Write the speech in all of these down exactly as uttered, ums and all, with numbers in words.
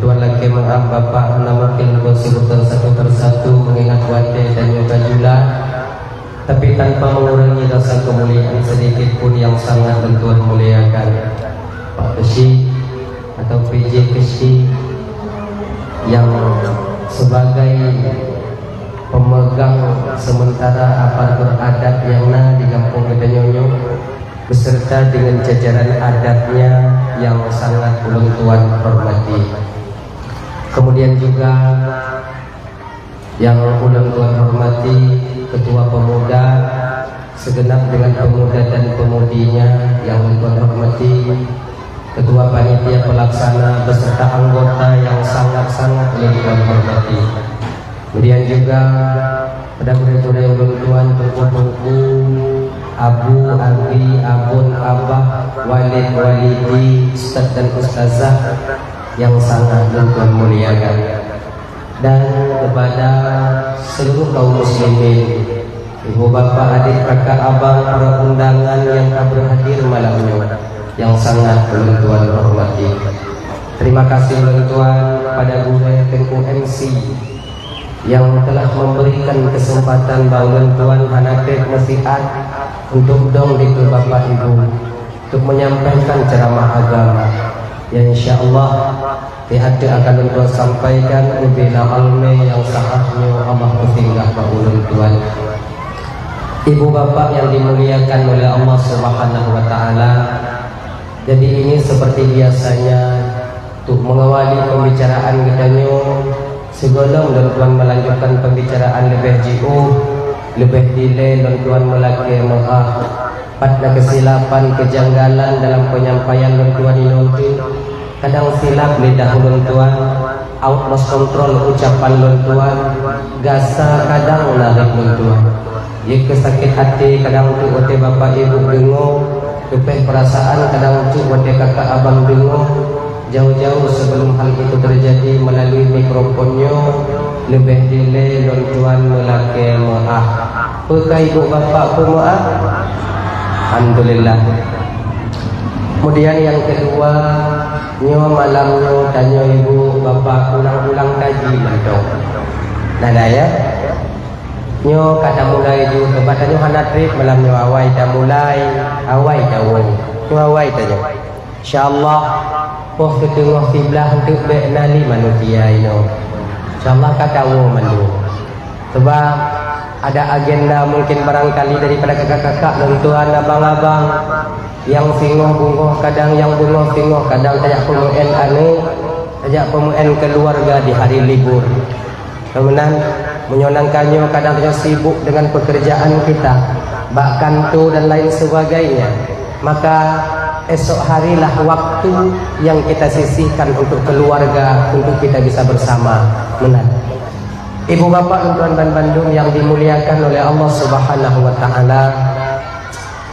Tuan lakée meu'ah Bapak hana mungken lôn seubutkan satu persatu mengingat watée dan nyoe ka jula, tapi tanpa mengurangi rasa kemuliaan sedikit pun yang sangat lôn tuan muliakan. Pak Keuchik atau P J Keuchik yang sebagai pemegang sementara aparatur adat yang na di gampông geutanyoe nyoe, beserta dengan jajaran adatnya yang sangat ulôn tuan hormati. Kemudian juga yang ulôn tuan hormati Ketua Pemuda, segenap dengan pemuda dan pemudinya yang ulôn tuan hormati, Ketua Panitia Pelaksana beserta anggota yang sangat-sangat ulôn tuan hormati. Kemudian juga pada gurée-gurée ulôn tuan, teungku-teungku, abu, abi, abon, abah, walid, walidi, ustaz dan ustazah yang sangat ulôn tuan muliakan. Dan kepada seluruh kaum muslimin, ibu bapak, adik, kakak, abang, para undangan yang ka berhadir malam nyoe yang sangat ulôn tuan hormati. Terima kasih ulôn tuan pada gurée Teungku M C yang telah memberikan kesempatan bak ulôn tuan hana treb meusiat untuk dong dikeue bapak ibu untuk menyampaikan ceramah agama. Ya, insya Allah, di até akan ulôn tuan sampaikan ubila alme yang saat nyoe Allah peusinggah bak ulôn tuan. Ibu bapak yang dimuliakan oleh Allah Subhanahu wa Taala, jadi ini seperti biasanya untuk mengawali pembicaraan geutanyoe, sigohlom lôn tuan melanjutkan pembicaraan leubeh jiôh, leubeh dilée lôn tuan meulakée meu'ah. Pat na keusilapan, keujanggalan dalam penyampaian lôn tuan inoe teuh, kadang silap lidah lôn tuan, out of control ucapan lôn tuan, gasa kadang narit lôn tuan. Jeuet keu sakét até kadang teuk watée bapak ibu deungoe, leupeh peurasaan kadang teuk watée kakak abang deungoe. Jauh-jauh sebelum hal itu terjadi, melalui mikrofon nyoe leubeh dilée lôn tuan meulakée meu'ah. Peu ka ibu bapak peumeu'ah? Alhamdulillah. Kemudian yang kedua, nyoe malam nyoe tanyoe ibu bapak ulang-ulang kaji mantong. Nah, nah ya. Nyoe ka tamulai ju, teumpat tanyoe hana treb malam nyoe, awai tamulai, awai tawoe. Nyoe awai tanyoe. Insya Allah, poh siteungoh siblaih teuk bék na lé manusia inoe. Insya Allah ka tawoe mandum. Sebab ada agenda mungkin barangkali daripada kakak-kakak lôn tuan, abang-abang, nyang singoh beungoh kadang, nyang beungoh singoh kadang, tajak peumeu'en aneuk, tajak peumeu'en keuluwarga di hari libur. Meunan, meunyoe nangka nyoe kadang tanyoe sibuk dengan pekerjaan kita, bak kanto dan lain sebagainya, maka esok harilah waktu yang kita sisihkan untuk keluarga, untuk kita bisa bersama. Meunan. Ibu bapak lôn tuan ban bandum yang dimuliakan oleh Allah Subhanahu wa Taala.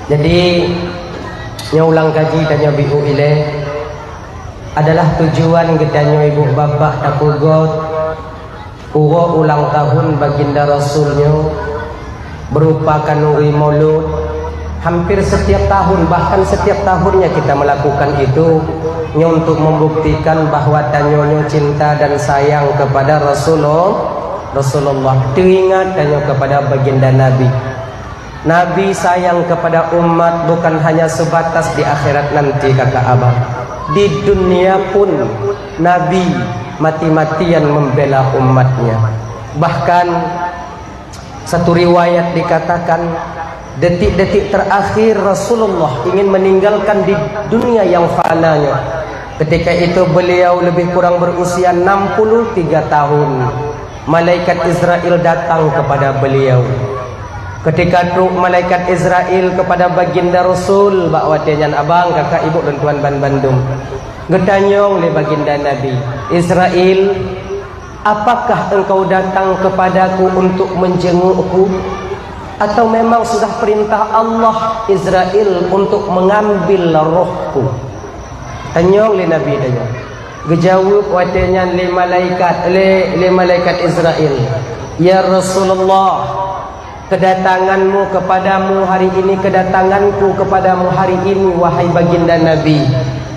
Jadi, nyoe ulang kaji tanyoe biu ilée adalah tujuan geutanyoe ibu bapak tapeugot uroe ulang tahun Baginda Rasul nyoe berupa khanuri Maulud. Hampir setiap tahun, bahkan setiap tahunnya kita melakukan itu, nyoe untuk membuktikan bahwa tanyoe nyoe cinta dan sayang kepada Rasulullah, Rasulullah. Teuingat tanyoe kepada Baginda Nabi. Nabi sayang kepada umat bukan hanya sebatas di akhirat nanti, kakak abang. Di dunia pun Nabi mati-matian membela umatnya. Bahkan satu riwayat dikatakan, detik-detik terakhir Rasulullah ingin meninggalkan di dunia yang fana nyoe. Ketika itu beliau lebih kurang berusia enam puluh tiga tahun. Malaikat Israel datang kepada beliau. Ketika trok malaikat Israel kepada Baginda Rasul, bak watée nyan abang, kakak, ibu lôn tuan ban bandum, geutanyong lé Baginda Nabi, "Israel, apakah engkau datang kepadaku untuk menjengukku? Atau memang sudah perintah Allah Israel untuk mengambil rohku?" Tanyong lé Nabi tanyoe. Geujaweueb watée nyan lé malaikat, lé, lé malaikat Israel, "Ya Rasulullah, kedatanganmu kepadamu hari ini, kedatanganku kepadamu hari ini, wahai Baginda Nabi,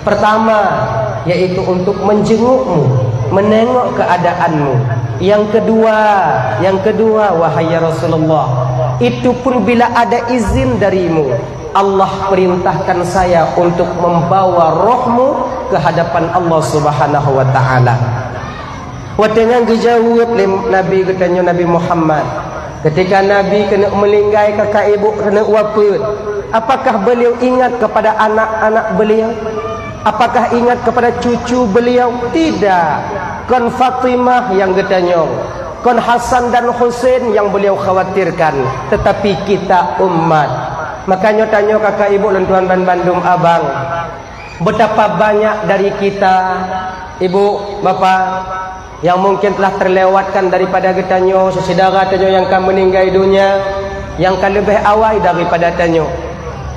pertama, yaitu untuk menjengukmu. Menengok keadaanmu. Yang kedua, yang kedua, wahai ya Rasulullah, itu pun bila ada izin darimu. Allah perintahkan saya untuk membawa rohmu ke hadapan Allah Subhanahu wa Ta'ala. Watée nyan geujaweueb lé Nabi geutanyoe, Nabi Muhammad, ketika Nabi keuneuk meuninggai, kakak ibu keuneuk wafeuet, apakah beliau ingat kepada anak-anak beliau? Apakah ingat kepada cucu beliau? Tidak. Kon Fatimah nyang geutanyong, kon Hasan dan Husein nyang beliau khawatirkan, tetapi kita umat. Makanya tanyoe kakak ibu lôn tuan ban bandum abang, betapa banyak dari kita, ibu, bapa, yang mungkin telah terlewatkan daripada geutanyoe, syedara tanyoe nyang ka meuninggai donya, nyang ka leubeh awai daripada tanyoe.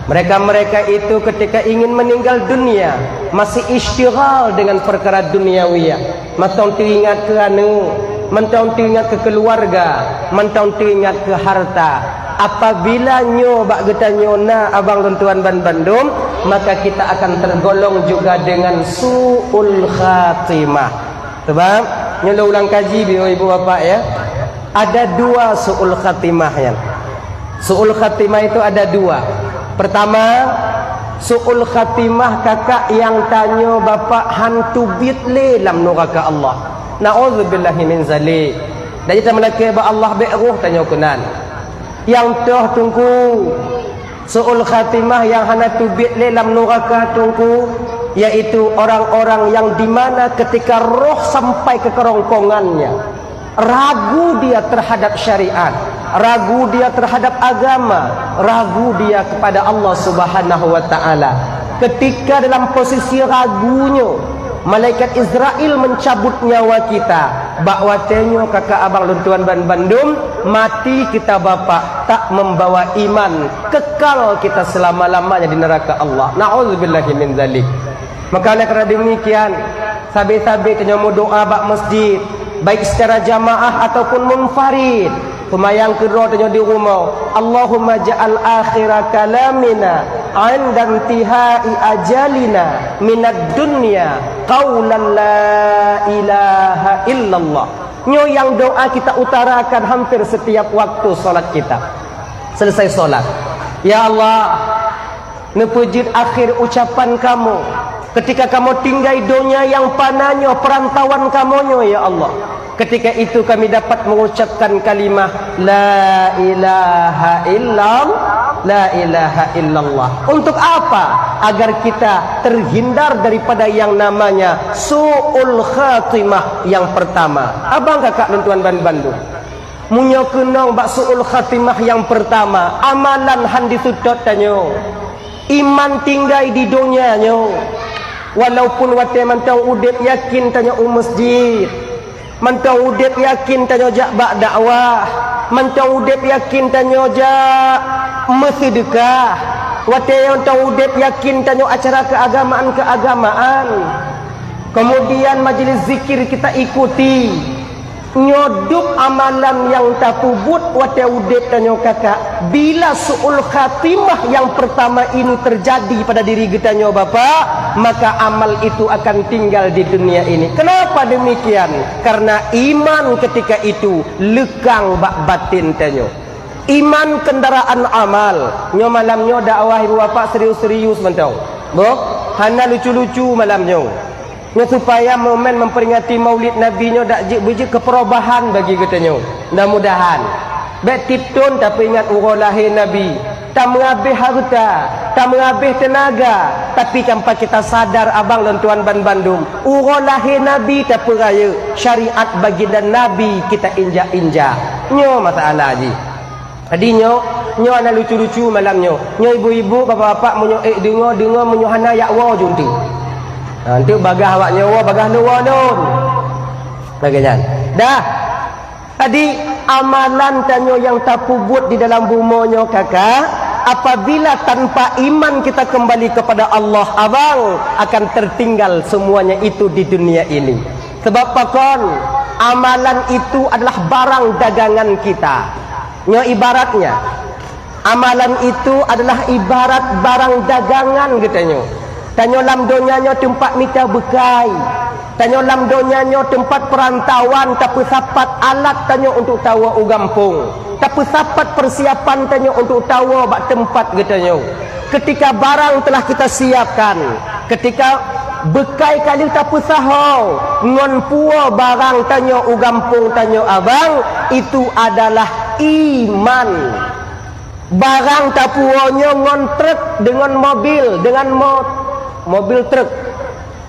Mereka-mereka itu ketika ingin meninggal dunia, masih isytighal dengan perkara duniawiyah. Mantong teuingat keu aneuk, mantong teuingat keu keuluwarga, mantong teuingat keu harta. Apabila nyoe bak geutanyoe na abang lôn tuan ban bandum, maka kita akan tergolong juga dengan su'ul khatimah. Sebab nyoe lôn ulang kaji, ibu bapak ya. Ada dua su'ul khatimah nyan. Su'ul khatimah itu ada dua. Pertama, su'ul khatimah kakak nyang tanyoe bapak han teubiet lé lam nuraka Allah. Na'udzubillahi min zalik. Dan kita meulakée bak Allah bék roh tanyoe keunan. Nyang toh teungku, su'ul khatimah nyang hana teubiet lé lam nuraka teungku, yaitu orang-orang yang di mana ketika roh sampai ke kerongkongannya, ragu dia terhadap syariat, ragu dia terhadap agama, ragu dia kepada Allah Subhanahu wa Ta'ala. Ketika dalam posisi ragu nyoe, malaikat Israel mencabut nyawa kita. Bak watée nyoe kakak abang lôn tuan ban bandum, mati kita bapak tak membawa iman, kekal kita selama-lamanya di neraka Allah. Na'udzubillahi min zalik. Maka oleh karena demikian, sabe-sabe tanyoe meudoa bak masjid, baik secara jamaah ataupun munfarid. Seumayang keudroe tanyoe di rumoh, Allahumma ja'al akhira kalamina 'inda intihai ajalina minad dunya qaulan la ilaha illallah. Nyoe nyang doa kita utarakan hampir setiap waktu salat kita. Selesai salat, "Ya Allah, neupeujeuet akhir ucapan kamoe ketika kamoe tinggai donya nyang fana nyoe, peurantauan kamoe nyoe, ya Allah. Ketika itu kami dapat mengucapkan kalimah, 'La ilaha illallah, la ilaha illallah.' Untuk apa? Agar kita terhindar daripada yang namanya su'ul khatimah yang pertama." Abang kakak lôn tuan ban bandum, meunyoe keunong bak su'ul khatimah nyang peurtama, amalan han jiseutôt tanyoe. Iman tinggai di donya nyoe. Walaupun watée mantong udeb yakin tanyoe u masjid, mantong udeb yakin tanyoe jak bak dakwah, mantong udeb yakin tanyoe jak meuseudeukah, watée mantong udeb yakin tanyoe acara keagamaan-keagamaan, kemudian majelis zikir kita ikuti, nyoe dub amalan nyang tapeubuet watée udeb tanyoe kakak. Bila su'ul khatimah nyang peurtama ini terjadi pada diri geutanyoe bapak, maka amal itu akan tinggal di dunia ini. Kenapa demikian? Karena iman ketika itu leukang bak batin tanyoe. Iman kendaraan amal. Nyoe malam nyoe dakwah ibu bapak serius-serius mantong. Boh, hana lucu-lucu malam nyoe. Nyoe supaya momen memperingati Maulid Nabi nyoe dak jeuet beujeuet keu perubahan bagi geutanyoe. Mudah-mudahan bék tieb thon tapeuingat uroe lahé Nabi, tameurabeh hareuta, tameurabeh teunaga, tapi tanpa kita sadar abang lôn tuan ban bandum, uroe lahé Nabi tapeurayeuk, syariat baginda Nabi kita injak-injak. Nyoe masalah jih. Jadi nyoe, nyoe hana lucu-lucu malam nyoe. Nyoe ibu-ibu, bapak-bapak, meunyoe ék deungoe, deungoe, meunyoe hana yak woe ju eunteuk. Ha, eunteuk bagaih awak nyoe woe, bagaih lôn woe lôn. Lagée nyan. Dah. Jadi amalan tanyoe nyang tapeubuet di dalam bumoe nyoe kakak, apabila tanpa iman kita kembali kepada Allah abang, akan tertinggal semuanya itu di dunia ini. Sebab pakon? Amalan itu adalah barang dagangan kita. Nyoe ibaratnya, amalan itu adalah ibarat barang dagangan geutanyoe. Tanyoe lam donya nyoe teumpat mita beukai. Tanyoe lam donya nyoe teumpat peurantauan, tapeusapat alat tanyoe untuk tawoe u gampông. Tapeusapat persiapan tanyoe untuk tawoe bak teumpat geutanyoe. Ketika barang telah kita siapkan, ketika beukai ka lheueh tapeusaho ngon puwoe barang tanyoe u gampông tanyoe abang, itu adalah iman. Barang tapuwoe nyoe ngon truk, deungon mobil, deungon mo-, mobil truk.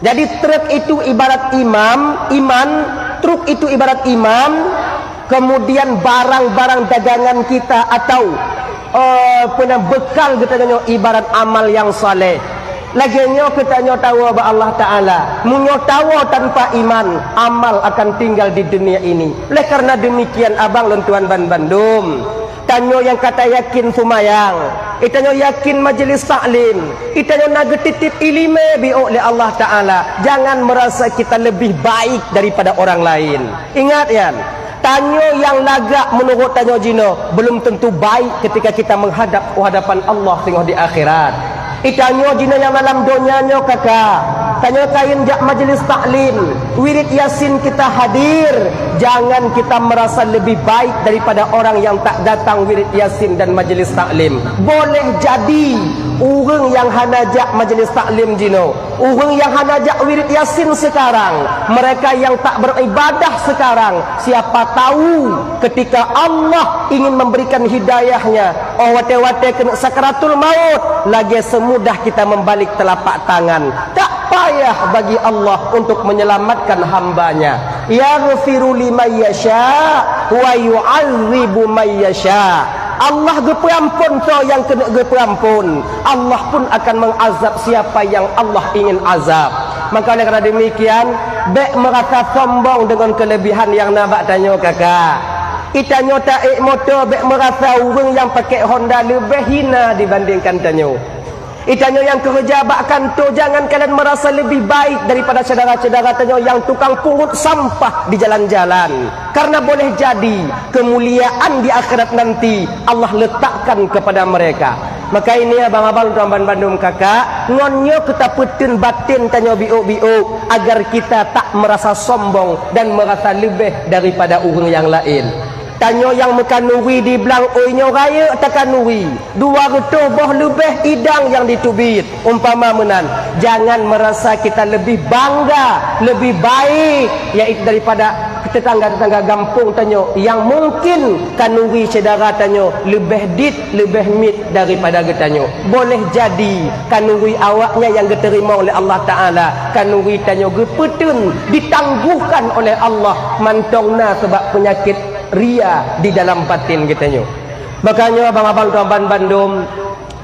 Jadi truk itu ibarat imam, iman, truk itu ibarat imam, kemudian barang-barang dagangan kita atau, eh, peuna bekal geutanyoe ibarat amal nyang saleh. Lagée nyoe geutanyoe tawoe bak Allah Taala. Meunyoe tawoe tanpa iman, amal akan tinggal di dunia ini. Oleh karena demikian, abang lôn tuan ban bandum, tanyoe nyang ka tayakin seumayang, itanyoe yakin majelis taklim, itanyoe na geutitip iéleumé biôk lé Allah Taala, jangan merasa kita lebih baik daripada orang lain. Ingat nyan, tanyoe nyang lagak meunurot tanyoe jinoe belum tentu baik ketika kita menghadap u hadapan Allah singoh di akhirat. Itanyoe jinoe nyang dalam donya nyoe, kaka, tanyoe kayém jak majelis taklim, wirid Yasin kita hadir, jangan kita merasa lebih baik daripada orang yang tak datang wirid Yasin dan majelis taklim. Boleh jadi ureuëng nyang hana jak majelis taklim jinoe, ureuëng nyang hana jak wirid Yasin sekarang, mereka yang tak beribadah sekarang, siapa tahu ketika Allah ingin memberikan hidayahnya, oh watée-watée keuneuk sakaratul maut, lagée seumudah kita membalik telapak tangan. Tak payah bagi Allah untuk menyelamatkan hamba-Nya. Yaghfiru liman yasha wa yu'adzibu man yasha. Allah geupeuamphon soe nyang keuneuk geupeuamphon. Allah pun akan mengazab siapa yang Allah ingin azab. Maka oleh karena demikian, bék meurasa sombong deungon keulebihan nyang na bak tanyoe, kaka. Itanyoe taék moto bék meurasa ureuëng nyang pakai Honda leubeh hina dibandingkan tanyoe. Itanyoe nyang keureuja bak kantô, jangan kalian merasa lebih baik daripada syedara-syedara tanyoe nyang tukang pungut sampah di jalan-jalan. Karena boleh jadi kemuliaan di akhirat nanti Allah letakkan kepada mereka. Maka ini abang-abang tuan ban bandum, kaka, ngon nyoe kita peuteun batin tanyoe biôk-biôk agar kita tak merasa sombong dan merasa leubeh daripada ureuëng nyang laén. Tanyoe nyang meukanuri di blang oi nyoe rayeuk takanuri, dua reutôh boh leubeh idang nyang jiteubiet, umpama meunan. Jangan merasa kita lebih bangga, lebih baik, yaitu daripada tetangga-tetangga gampông tanyoe nyang mungkin kanuri syedara tanyoe leubeh dit, leubeh miet daripada geutanyoe. Boleh jadi kanuri awaknyan nyang geuteurimong lé Allah Taala, kanuri tanyoe geupeuteun ditangguhkan oleh Allah mantong na sabab peunyakét ria di dalam batin geutanyoe. Maka nyoe abang-abang tuan ban bandum,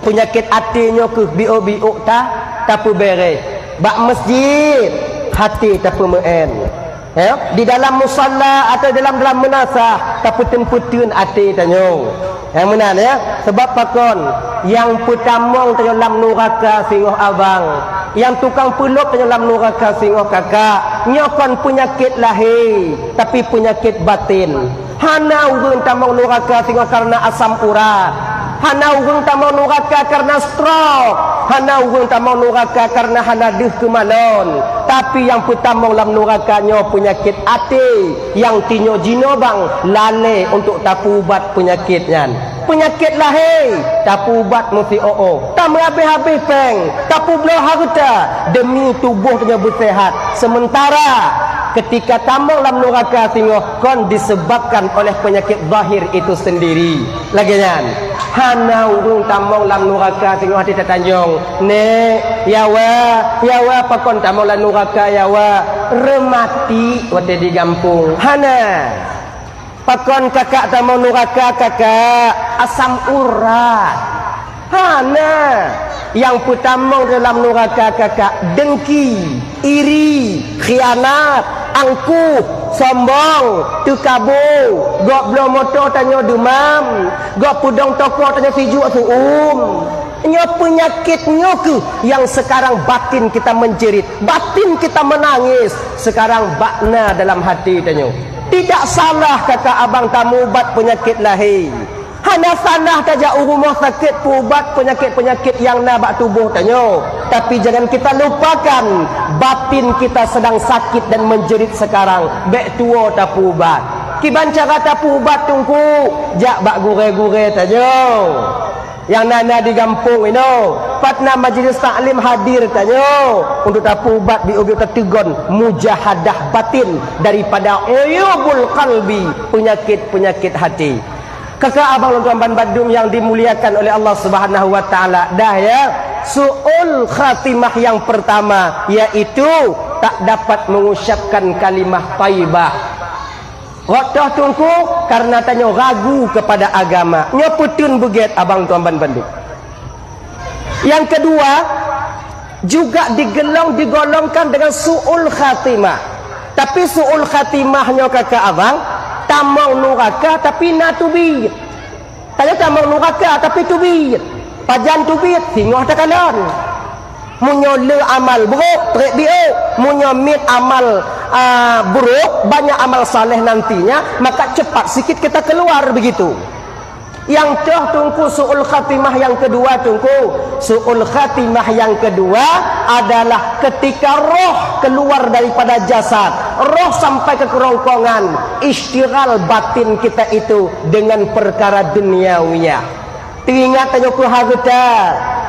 peunyakét até nyoe keuh biôk-biôk ta, tapeubéréh. Bak masjid, até tapeumeu'en. Ya, di dalam musalla atau dalam, dalam meunasah, tapeuteun-peuteun até tanyoe. Nyang meunan, ya. Sebab pakon, nyang peutamong tanyoe lam nuraka singoh abang, nyang tukang peulôb tanyoe lam nuraka singoh kaka, nyoe kon peunyakét lahé, tapi peunyakét batin. Hana ureuëng tamong nuraka singoh karena asam urat. Hana ureuëng tamong nuraka karena stroke. Hana ureuëng tamong nuraka karena hana deuh keumalon. Tapi nyang peutamong lam nuraka nyoe peunyakét até nyang tinyoe jinoe bang lalée untuk tapeuubat peunyakét nyan. Peunyakét lahé, tapeuubat meusiôh-ôh. Tameuhabéh-habéh péng, tapeubloe hareuta demi tuboh tanyoe beuseuhat. Sementara ketika tamong lam nuraka singoh kon disebabkan oleh penyakit zahir itu sendiri. Lagée nyan, hana ureuëng tamong lam nuraka singoh até tatanyong, "Nék, ya wa, ya wa, pakon tamong lam nuraka ya wa?" Reumati watée di gampông. Hana. Pakon kakak tamong nuraka, kakak? Asam urat. Hana. Nyang peutamong dalam nuraka kakak dengki, iri, khianat, angkuh, sombong, teukabo, gok bloe moto tanyoe deumam, gok peudong toko tanyoe sijuek su'um. Nyoe peunyakét nyoe keuh nyang sekarang batin kita menjerit, batin kita menangis, sekarang bak na dalam hati tanyoe. Tidak salah kata abang tamubat peunyakét lahé. Hana salah tajak u rumoh sakét peuubat peunyakét-peunyakét nyang na bak tuboh tanyoe. Tapi jangan kita lupakan, batin kita sedang sakit dan menjerit sekarang. Bèk tuwo tapeuubat. Kiban cara tapeuubat, Teungku? Jak bak gurèe-gurèe tanyoe nyang na-na di gampông inoe. Pat na majlis taklim, hadir tanyoe untuk tapeuubat, biôh-biôh tateugon mujahadah batin daripada uyubul qalbi, penyakit-penyakit hati. Kakak abang lôn tuan bandum nyang dimuliakan oleh Allah Subhanahu wa Ta'ala, dah ya, su'ul khatimah yang pertama yaitu tak dapat mengucapkan kalimah thaibah. Rot toh, Teungku, karena tanyoe ragu kepada agama. Nyoe peuteun beugèt abang tuan bandum. Yang kedua, juga digelong-, digolongkan dengan su'ul khatimah. Tapi su'ul khatimah nyoe, kakak abang, tamong nuraka tapi na teubiet. Tanyoe tamong nuraka tapi teubiet. Pajan teubiet? Singoh takalon. Meunyoe le amal buruk, trép biôh. Meunyoe miet amal, a, buruk, banyak amal saleh nantinya, maka cepat sikit kita keluar, begitu. Nyang toh, Teungku, su'ul khatimah yang kedua, Teungku. Su'ul khatimah yang kedua adalah ketika roh keluar daripada jasad, roh sampai ke kerongkongan, isytighal batin kita itu dengan perkara duniawiyah. Teuingat tanyoe keu hareuta,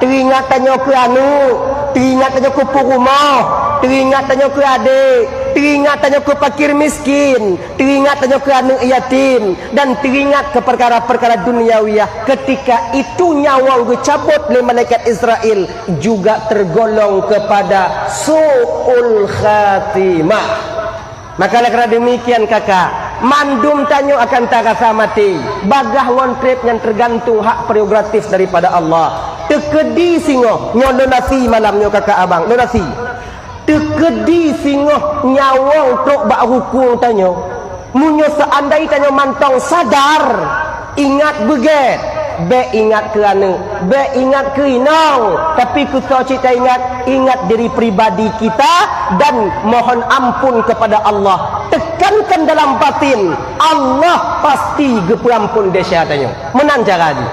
teuingat tanyoe keu aneuk, teuingat tanyoe keu peurumoh, teuingat tanyoe keu adék, teuingat tanyoe keu fakir miskin, teuingat tanyoe keu aneuk yatim, dan teuingat keu perkara-perkara duniawiyah. Ketika itu nyawöng geucabot lé malaikat Israel, juga tergolong kepada su'ul khatimah. Maka, oleh karena demikian, kakak, mandum tanyoe akan tarasa maté. Bagaih ngon trép nyan tergantung hak prerogatif daripada Allah. Teukeudi singoh, nyoe lôn asie malam nyoe, kakak abang, lôn asie. Teukeudi singoh nyawöng trok bak rukung tanyoe. Meunyoe seandai tanyoe mantong sadar, ingat beugèt, bèk ingat keu aneuk, bèk ingat keu inong, tapi keu soe cit taingat, ingat diri pribadi kita dan mohon ampun kepada Allah. Tekankan dalam batin, Allah pasti geupeuampun desya tanyoe. Meunan cara jih.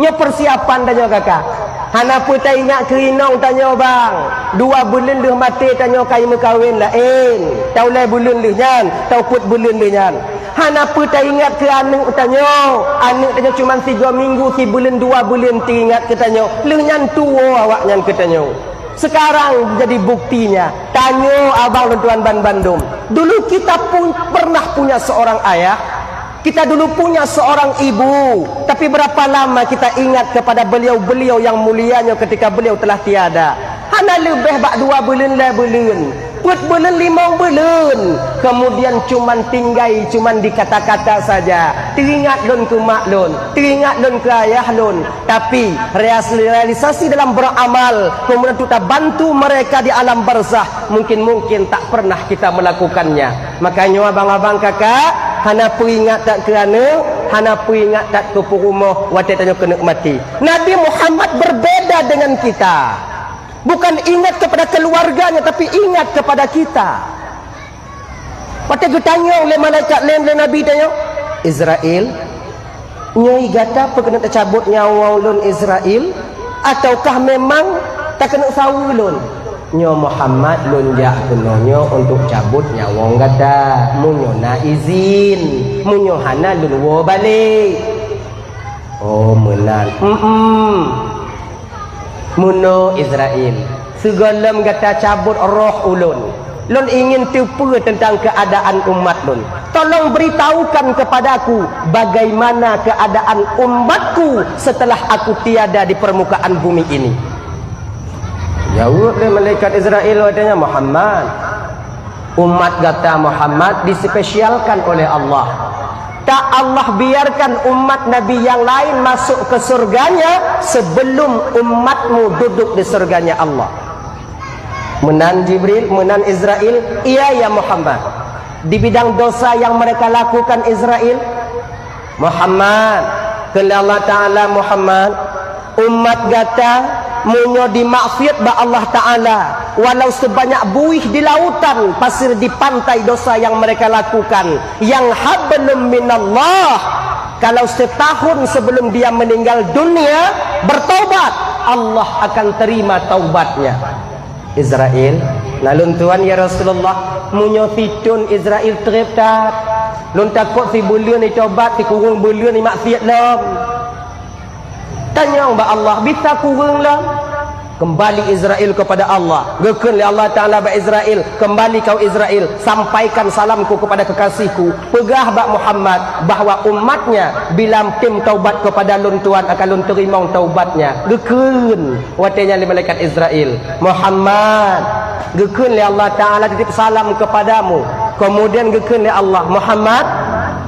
Nyoe persiapan tanyoe, kakak. Hana peue taingat keu inong tanyoe, bang. Dua buleuen lheueh maté tanyoe ka meukawen laén. Taulèe buleuen lheueh nyan, taupeuet buleuen lheueh nyan. Hana peue taingat keu aneuk tanyoe. Aneuk tanyoe cuman sigoe minggu, sibuleuen, dua buleuen teuingat keu tanyoe. Lheueh nyan tuwo awaknyan keu tanyoe. Sekarang jadi buktinya. Tanyoe abang lôn tuan ban bandum. Dulu kita pun pernah punya seorang ayah. Kita dulu punya seorang ibu, tapi berapa lama kita ingat kepada beliau-beliau yang mulia nyoe ketika beliau telah tiada? Hana leubeh bak dua buleuen, lhèe buleuen, peuet buleuen, limong buleuen. Kemudian cuman tinggai, cuman di kata-kata saja. Teuingat lôn keu mak lôn, teuingat lôn keu ayah lôn. Tapi reas-, realisasi dalam beramal, kemudian untuk tabantu mereka di alam barzakh, mungkin-mungkin tak pernah kita melakukannya. Makanya abang-abang kakak, hana peuingat that keu aneuk, hana peuingat that keu peurumoh watèe tanyoe keuneuk maté. Nabi Muhammad berbeda dengan kita. Bukan ingat kepada keluarganya, tapi ingat kepada kita. Watèe geutanyong lé malaikat lé, lé Nabi tanyoe, "Israel, nyoe gata peue keuneuk tacabot nyawöng lôn Israel, ataukah memang takeuneuk saweue lôn?" "Nyoe Muhammad, lôn jak keunoe nyoe untuk cabot nyawöng gata, meunyoe na izin, meunyoe hana lôn woe balek." "Oh, meunan." "Mm-mm." "Meunoe Israel, sigohlom gata cabot roh ulôn, lôn ingin teupeue teuntang keuadaan umat lôn. Tolong beritahukan kepadaku bagaimana keadaan umatku setelah aku tiada di permukaan bumi ini." Jaweueb lé malaikat Israel watèe nyan, "Muhammad, umat gata Muhammad dispesialkan oleh Allah. Tak Allah biarkan umat Nabi yang lain masuk ke surganya sebelum umatmu duduk di surganya Allah." "Meunan Jibril, meunan Israel?" "Iya, ya Muhammad." "Di bidang dosa yang mereka lakukan Israel?" "Muhammad, kheun lé Allah Ta'ala, Muhammad, umat gata meunyoe dimaksiat bak Allah Ta'ala, walau sebanyak buih di lautan, pasir di pantai dosa yang mereka lakukan, yang hablum minallah, kalau setahun sebelum dia meninggal dunia bertaubat, Allah akan terima taubatnya. Izrail, na lôn tuan ya Rasulullah, meunyoe sithon Izrail treb that, lôn takot sibuleuen itaubat, sikureueng buleuen imaksiat lom. Tanyong bak Allah, bisa kureueng lom? Kembali Izrail kepada Allah. Geukheun lé Allah Ta'ala bak Izrail, "Kembali kau Izrail, sampaikan salamku kepada kekasihku. Peugah bak Muhammad bahwa umatnya bila tem taubat kepada lôn tuan akan lôn teurimong taubatnya." Geukheun watée nyan lé malaikat Izrail, "Muhammad," geukheun lé Allah Ta'ala, "titip salam kepadamu." Kemudian geukheun lé Allah, "Muhammad,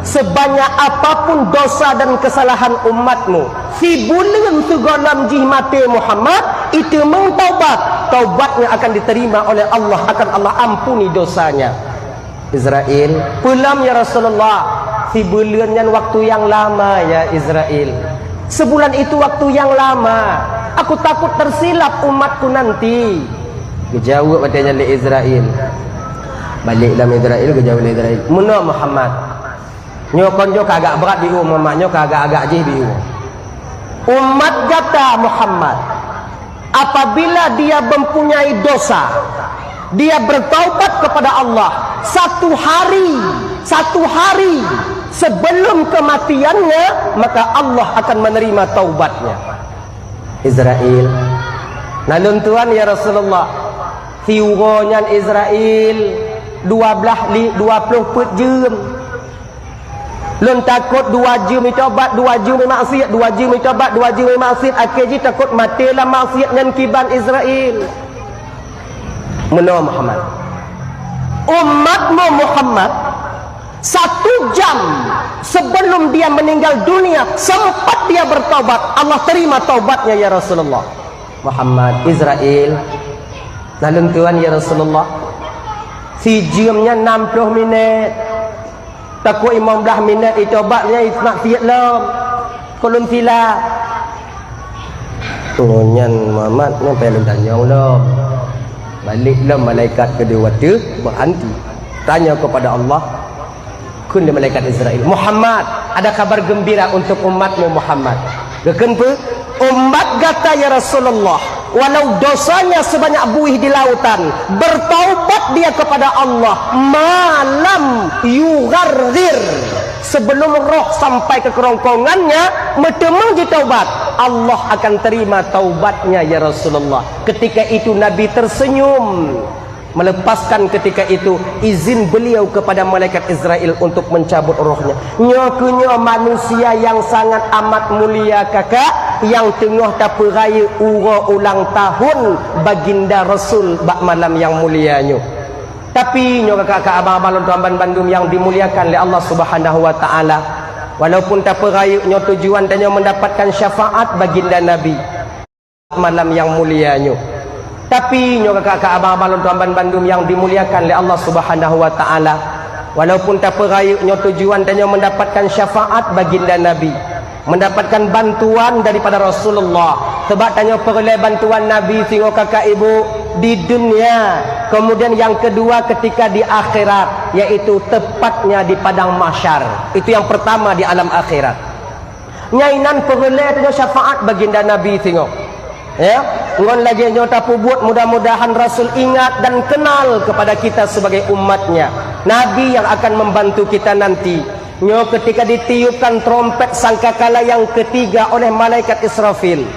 sebanyak apapun dosa dan kesalahan umatmu, sibuleuen sigohlom jih maté Muhammad, iteumeung taubat, taubatnya akan diterima oleh Allah, akan Allah ampuni dosanya." Izrail, "Peulom ya Rasulullah?" "Sibuleuen nyan waktu nyang lama ya Izrail." "Sebulan itu waktu nyang lama. Aku takut tersilap umatku nanti." Geujaweueb watée nyan lé Izrail. Balek lam Izrail, geujaweueb lé Izrail, "Meunoe Muhammad. Nyoe kon nyoe ka agak brat biôh Muhammad, nyoe ka agak-agak jih biôh. Umat gata Muhammad, apabila dia mempunyai dosa, dia bertaubat kepada Allah satu hari, satu hari sebelum kematiannya, maka Allah akan menerima taubatnya." Izrail, "Na lôn tuan ya Rasulullah, siuroe nyan Izrail dua blaih li-, dua ploh peuet jeuem. Lôn takot dua jeuem itaubat, dua jeuem imaksiat, dua jeuem itaubat, dua jeuem imaksiat, akhé jih takot maté lam maksiat nyan kiban Izrail." "Meunoe Muhammad. Umatmu Muhammad, satu jam sebelum dia meninggal dunia, sempat dia bertaubat, Allah terima taubatnya ya Rasulullah." "Muhammad, Izrail, na lôn tuan ya Rasulullah, sijeuem nyan nam ploh minét. Takot limong blaih minét itaubat nyan imaksiat lom. Kon lôn silap." "Nyoe nyan Muhammad, nyoe payah lôn tanyong lom." Balek lom malaikat keudua teuh beuanti. Tanyong kepada Allah, kheun lé malaikat Izrail, "Muhammad, ada kabar gembira untuk umatmu Muhammad." Geukheun peue? "Umat gata ya Rasulullah, walau dosanya sebanyak buih di lautan, bertaubat dia kepada Allah, malam yugharghir, sebelum roh sampai ke kerongkongannya, meuteumeung jitaubat, Allah akan terima taubatnya ya Rasulullah." Ketika itu Nabi tersenyum. Melepaskan ketika itu izin beliau kepada malaikat Izrail untuk mencabut rohnya. Nyoe keuh nyoe manusia nyang sangat amat mulia kakak, nyang teungoh tapeurayeuk uroe ulang tahun Baginda Rasul bak malam nyang mulia nyoe. Tapi nyoe kakak-kakak, abang-abang lôn tuan ban bandum nyang dimuliakan lé Allah Subhanahu wa Ta'ala. Walaupun tapeurayeuk nyoe tujuan tanyoe mendapatkan syafaat Baginda Nabi. Malam nyang mulia nyoe. Tapi nyoe kakak-kakak, abang-abang lôn tuan ban bandum nyang dimuliakan lé Allah Subhanahu wa Ta'ala. Walaupun tapeurayeuk nyoe tujuan tanyoe mendapatkan syafaat Baginda Nabi, mendapatkan bantuan daripada Rasulullah. Sebab tanyoe peureulée bantuan Nabi singoh kakak ibu di dunia. Kemudian yang kedua ketika di akhirat, yaitu tepatnya di padang mahsyar. Itu yang pertama di alam akhirat. Nyan inan peureulée tanyoe syafaat Baginda Nabi singoh. Ya, ngon lagée nyoe tapeubuet, mudah-mudahan Rasul ingat dan kenal kepada kita sebagai umatnya. Nabi yang akan membantu kita nanti. Nyoe ketika ditiupkan trompet sangkakala yang ketiga oleh malaikat Israfil.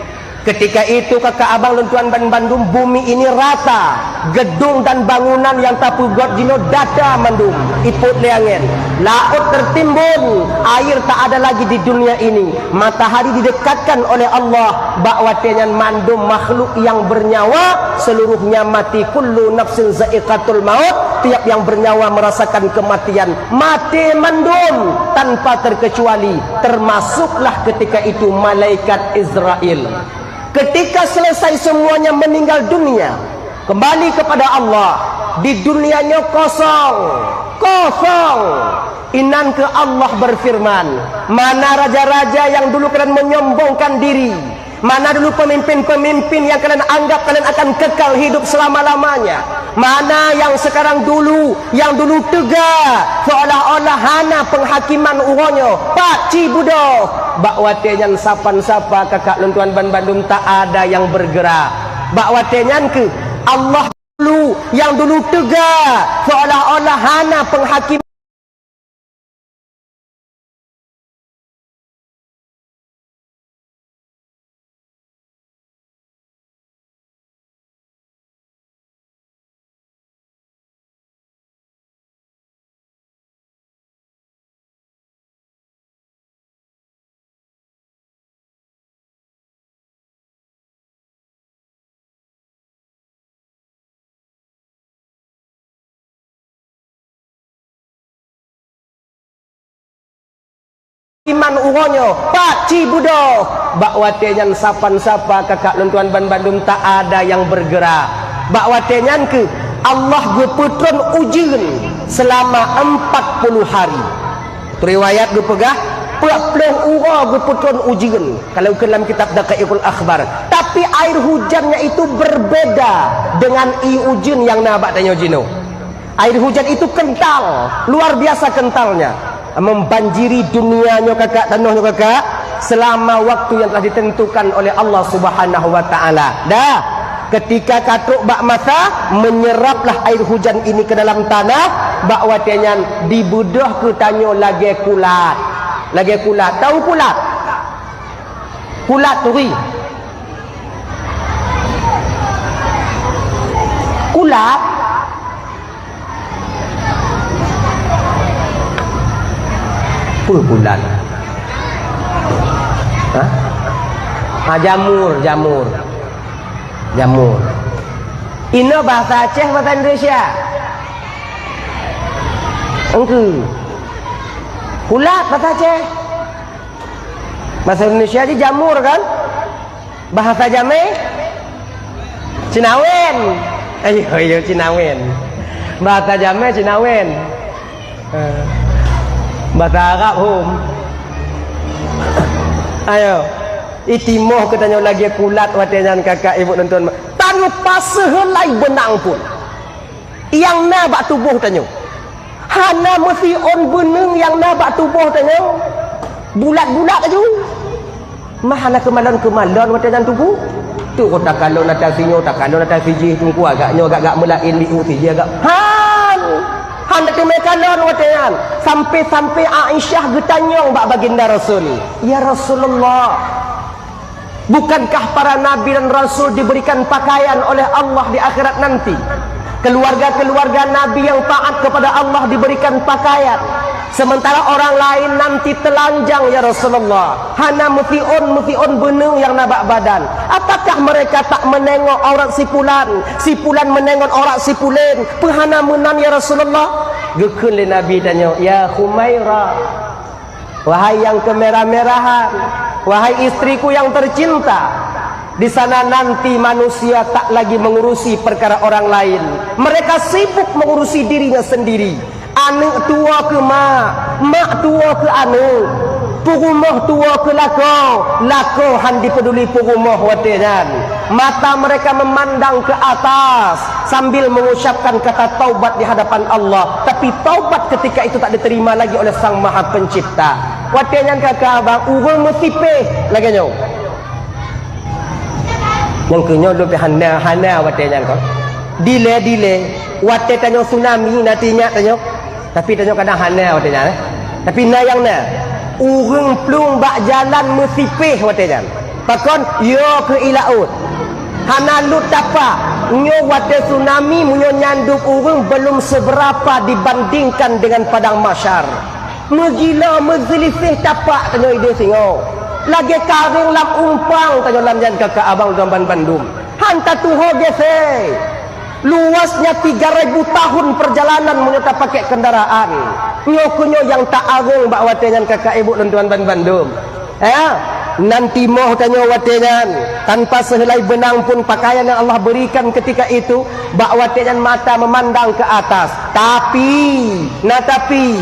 Ketika itu kakak abang lôn tuan ban bandum, bumi ini rata. Gedung dan bangunan nyang tapeugét jinoe data mandum, ipot lé angén. Laôt teutimbon, air tak ada lagi di dunia ini. Matahari didekatkan oleh Allah, bak watée nyan mandum makhluk nyang bernyawa seluruhnya mati. Kullu nafsin za'iqatul maut, tiap yang bernyawa merasakan kematian. Maté mandum tanpa terkecuali, termasuklah ketika itu malaikat Izrail. Ketika selesai semuanya meninggal dunia, kembali kepada Allah, di dunia nyoe kosong, kosong. Inan keuh Allah berfirman, "Mana raja-raja yang dulu kalian menyombongkan diri? Mana dulu pemimpin-pemimpin yang kalian anggap kalian akan kekal hidup selama-lamanya? Mana nyang sekarang dulu, nyang dulu teuga, seolah-olah hana penghakiman uroe nyoe, pat ci beudôh. Bak watée nyan sapan sapa kakak lôn tuan banmandum tak ada nyang bergerak. Bak watée nyan keuh Allah dulu, nyang dulu teuga, seolah-olah hana penghakiman Iman uroe nyoe, pat ci beudôh. Bak watée nyan sapan sapa kakak lôn tuan banmandum tak ada nyang bergerak. Bak watée nyan keuh Allah geupeutron ujeuen seulama empat puluh hari. Riwayat geupeugah, peuet ploh uroe geupeutron ujeuen. Kalau keu lam kitab Daqaiqul Akhbar. Tapi air hujannya itu berbeda dengan ié ujeuen nyang na bak tanyoe jinoe. Air hujan itu kental, luar biasa kentalnya. Membanjiri dunia nyoe kakak, tanoh nyoe kakak, selama waktu yang telah ditentukan oleh Allah Subhanahu wa Ta'ala. Dah, ketika ka trok bak masa, menyeraplah air hujan ini ke dalam tanah, bak watée nyan dibeudôh keu tanyoe lagée kulat. Lagée kulat. Tahu kulat? Kulat turi. Kulat. Peue kulat? Hah? Ah, jamur, jamur. Jamur. Inoe bahasa Aceh, bahasa Indonesia? Engkeu. Kulat bahasa Aceh. Bahasa Indonesia jih jamur kan? Bahasa jamé? Cinawen. Ayo, ayo, cinawen. Bahasa jamé cinawen. Eh, bahasa Arab hom. Ayo. Itimoh keu tanyoe lagée kulat watée nyan kakak ibu nonton. Tanpa seuheulai beunang pun. Nyang na bak tuboh tanyoe. Hana meusiôn beuneueng nyang na bak tuboh tanyoe. Bulat-bulat laju. Mah hana keumalon-keumalon watée nyan tuboh. Tu takalon ata sinyoe, takalon ata sijih, teungku agak nyoe agak-agak meulaén di u sijih agak. Han! Han teumé kalon watée nyan. Sampai-sampai Aisyah geutanyong bak Baginda Rasul, "Ya Rasulullah, bukankah para nabi dan rasul diberikan pakaian oleh Allah di akhirat nanti? Keluarga-keluarga nabi yang taat kepada Allah diberikan pakaian, sementara orang lain nanti telanjang, ya Rasulullah. Hana meusiôn-meusiôn beuneueng nyang na bak badan. Apakah mereka tak menengok aurat si pulan, si pulan menengok aurat si pulen? Peu hana meunan, ya Rasulullah?" Geukheun lé Nabi tanyoe, "Ya Humaira, wahai yang kemerah-merahan, wahai istriku yang tercinta, di sana nanti manusia tak lagi mengurusi perkara orang lain. Mereka sibuk mengurusi dirinya sendiri. Aneuk tuwoe keu mak, mak tuwoe keu aneuk, peurumoh tuwoe keu lakoe, lakoe han jipeuduli peurumoh watée nyan. Mata mereka memandang ke atas sambil mengucapkan kata taubat di hadapan Allah, tapi taubat ketika itu tak diterima lagi oleh Sang Maha Pencipta." Watée nyan kakak abang ureuëng meusipéh lagée nyoe. Nyang keu nyoe lôn pih hana, hana watée nyan kon. Dilée-dilée, watée tanyoe tsunami na teuingat tanyoe. Tapi tanyoe kadang hana watée nyan, eh. Tapi na nyang na. Ureuëng plueng bak jalan meusipéh watée nyan. Pakon? Yo keu i laôt. Hana lut tapak. Nyoe watée tsunami meunyoe nyandub ureuëng belum seberapa dibandingkan dengan padang mahsyar. Meugila meuseuliseh tapak tanyoe idéh singoh. Lagée karéng lam umpang tanyoe lam nyan kakak abang dan bandum. Han tatuho gesé. Luasnya tiga ribu tahun perjalanan meunyoe tapakée kendaraan. Nyoe keu nyoe nyang ta agong bak watée nyan kakak ibu lôn tuan ban bandum. Ya, nan timoh tanyoe watée nyan, tanpa seuhelai beunang pun pakaian yang Allah berikan ketika itu, bak watée nyan mata memandang ke atas. Tapi, na tapi,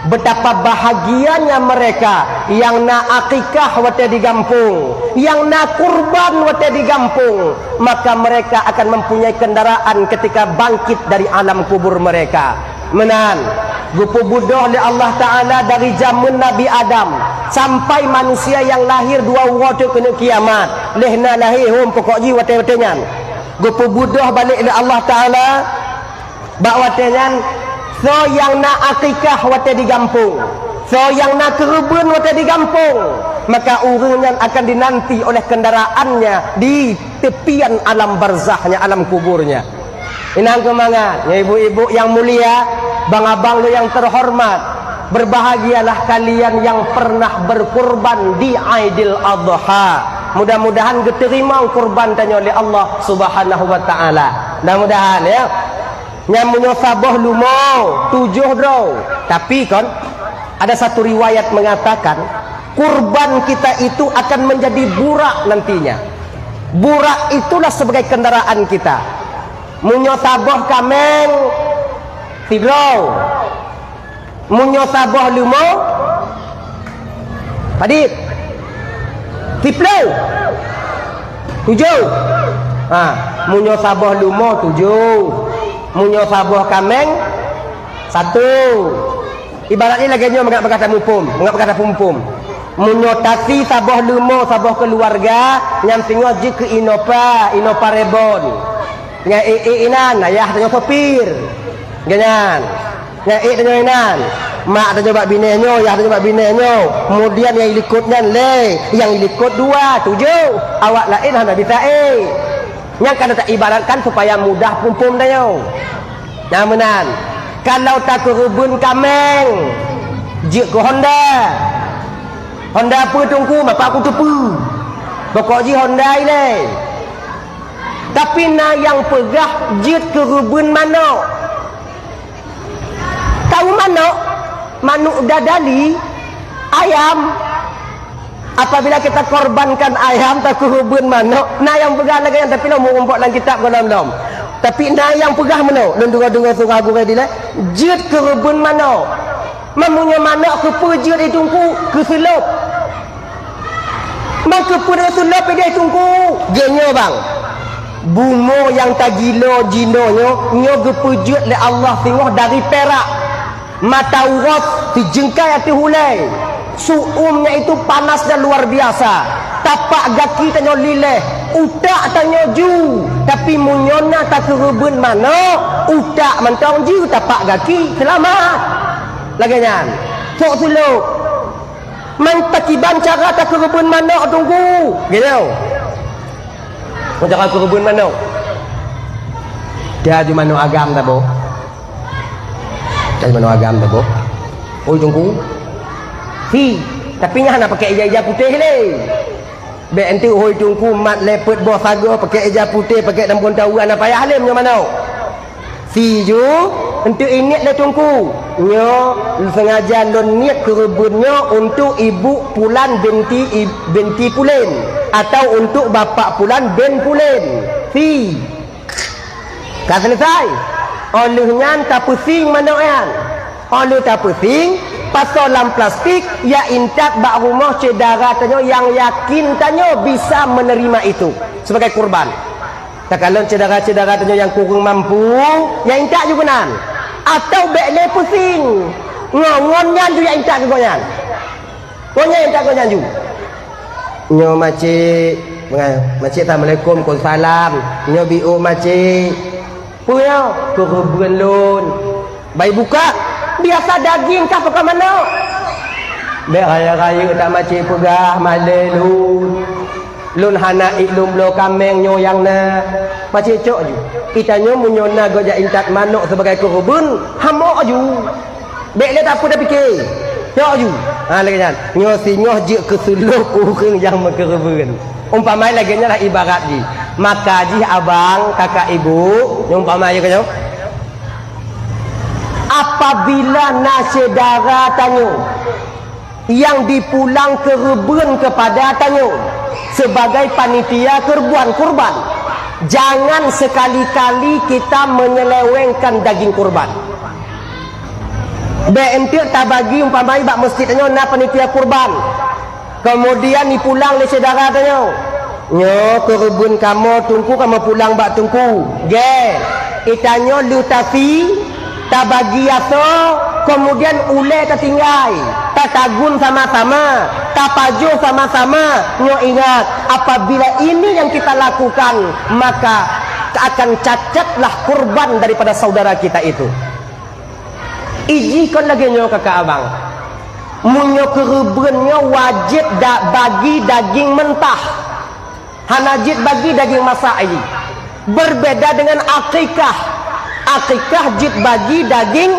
Betapa bahagianya mereka yang na akikah watée di gampông, yang na kurban watée di gampông, maka mereka akan mempunyai kendaraan ketika bangkit dari alam kubur mereka. Meunan, geupeubudoh lé Allah Ta'ala dari jameun Nabi Adam sampai manusia nyang lahir dua uroe teuk keuneuk kiamat. Lheuh na lahé hom pokok jih watée-watée nyan. Geupeubudoh balek lé Allah Ta'ala bak watée nyan, soe nyang na akikah watée di gampông, soe nyang na keureubeuen watée di gampông, maka ureuëng nyan akan dinanti oleh kendaraannya di tepian alam barzahnya, alam kuburnya. Inang keumangat, ya ibu-ibu yang mulia, bang-abang lo yang terhormat, berbahagialah kalian yang pernah berkurban di Aidil Adha. Mudah-mudahan geuterima kurban tanyoe lé Allah Subhanahu wa Ta'ala. Mudah-mudahan, ya. Nyang meunyoe saboh leumo, tujoh droe. Tapi kan, ada satu riwayat mengatakan, kurban kita itu akan menjadi burak nantinya. Burak itulah sebagai kendaraan kita. Meunyoe saboh kaméng, sidroe. Meunyoe saboh leumo, padit? Siplôh? Tujoh? Ha, meunyoe saboh leumo, tujoh. Meunyoe saboh kaméng, satu. Ibarat jih lagée nyoe, mangat bak gata muphom, mangat bak gata muphom. Meunyoe tasi saboh leumo, saboh keuluwarga, nyan singoh jeuet keu Innova, Innova Reborn. Nyan ék-ék inan, ayah tanyoe sopir. Geuh nyan. Nyan ék tanyoe inan. Mak tanyoe bak binéh nyoe, yah tanyoe bak binéh nyoe. Keumudian nyang ilikot nyan lhée, nyang ilikot dua, tujoh. Awak laén hana bisa ék. Nyan ka taibaratkan supaya mudah muphom tanyoe. Nah, meunan. Kalau takeureubeuen kaméng, jeuet keu Honda. Honda peue Teungku? Bapak kuteupeue. Pokok jih Honda ilée. Tapi na nyang peugah jeuet keureubeuen manok. Tahu manok? Manok dadali, ayam. Apabila kita korbankan ayam, takeureubeuen manok, na nyang peugah lagée nyan, tapi lom mumpok lam kitab goh lom-lom. Tapi na nyang peugah meunoe, lôn deungoe-deungoe surah gurée dilée, jeuet keureubeuen manok. Meunyoe manok keupeue jeuet i Teungku? Keu seulôb. Man keupeue seulôb ideh Teungku? Geuh nyoe bang. Bumoe nyang tagilo jinoe nyoe, nyoe geupeujeuet lé Allah singoh dari pirak. Mata uroe sijeungkai ateueh ulée. Su'um nyan itu panas dan luar biasa. Tapak gaki tanyoe lileh, utak tanyoe ju. Tapi meunyoe na takeureubeuen manok, utak mantong ju, tapak gaki seulamat. Lagée nyan. Sok seulôb. Man takiban cara takeureubeuen manok Teungku. Geuh nyoe. Cara keureubeuen manok. Dia ju manok agam taboh. Dia ju manok agam taboh. Oi Teungku. Hi, tapi nyan hana pakai ija-ija putéh lé. Bék enteuk hôi Teungku mat lé peuet boh sagoe pakai ija putéh, pakai dampon tawa, hana payah lé meunyoe manok. Si ju, enteuk ingat lé Teungku. Nyoe sengaja lôn niet keureubeuen nyoe untuk ibu pulan binti i-, binti pulen atau untuk bapak pulan bin pulen. Si. Ka selesai. Óh lheueh nyan tapeusing manok nyan. Óh lheueh tapeusing, pasoe lam plastik, ya intat bak rumoh syedara tanyoe nyang yakin tanyoe bisa menerima itu sebagai kurban. Takalon syedara-syedara tanyoe nyang kureueng mampu, ya intat ju keunan. Atau bék lé peusing. Ngon, ngon nyan ju ya intat keu gobnyan. Ngon nyan intat gobnyan ju. Nyoe macik, macik, assalamualaikum, waalaikumsalam. Nyoe biôh macik. Peue nyoe? Keureubeuen lôn. Bai buka, biasa daging kah pakon manok. Bék rayeuk-rayeuk that macik peugah malée lôn. Lôn hana ék lôn bloe kaméng nyoe nyang na. Macik cok ju. Itanyoe meunyoe na gobnyan intat manok sibagai keureubeuen, hamok ju. Bék lé tapeue tapike. Cok ju. Ha, lagée nyan. Nyoe singoh jeuet keu seulôb ureuëng nyang meukeureubeuen. Umpama lagée nyan lah ibarat jih. Maka jih abang, kakak, ibu, nyoe umpama jih keu nyoe. Apabila na syedara tanyoe nyang dipulang keureubeuen keupada tanyoe sibagai panitia keureubeuen kurban, jangan sekali-kali kita menyelewengkan daging kurban. Bèk eunteuk tabagi umpama bak meuseujid tanyoe na panitia kurban. Keumudian ipulang lé syedara tanyoe. Nyoe keureubeuen kamoe teungku, kamoe pulang bak teungku. Gèt, itanyoe lheueh tasi, tabagi asoe, keumudian ulèe tatinggai, tatagun sama-sama, tapajoh sama-sama. Nyoe ingat, apabila ini yang kita lakukan, maka akan cacatlah kurban daripada saudara kita itu. Ijih kon lagèe nyoe kakak abang. Meunyoe keureubeuen nyoe wajéb da-, bagi daging mentah. Hana jeuet bagi daging masak ijih. Berbeda dengan akikah. Akikah jeuet bagi daging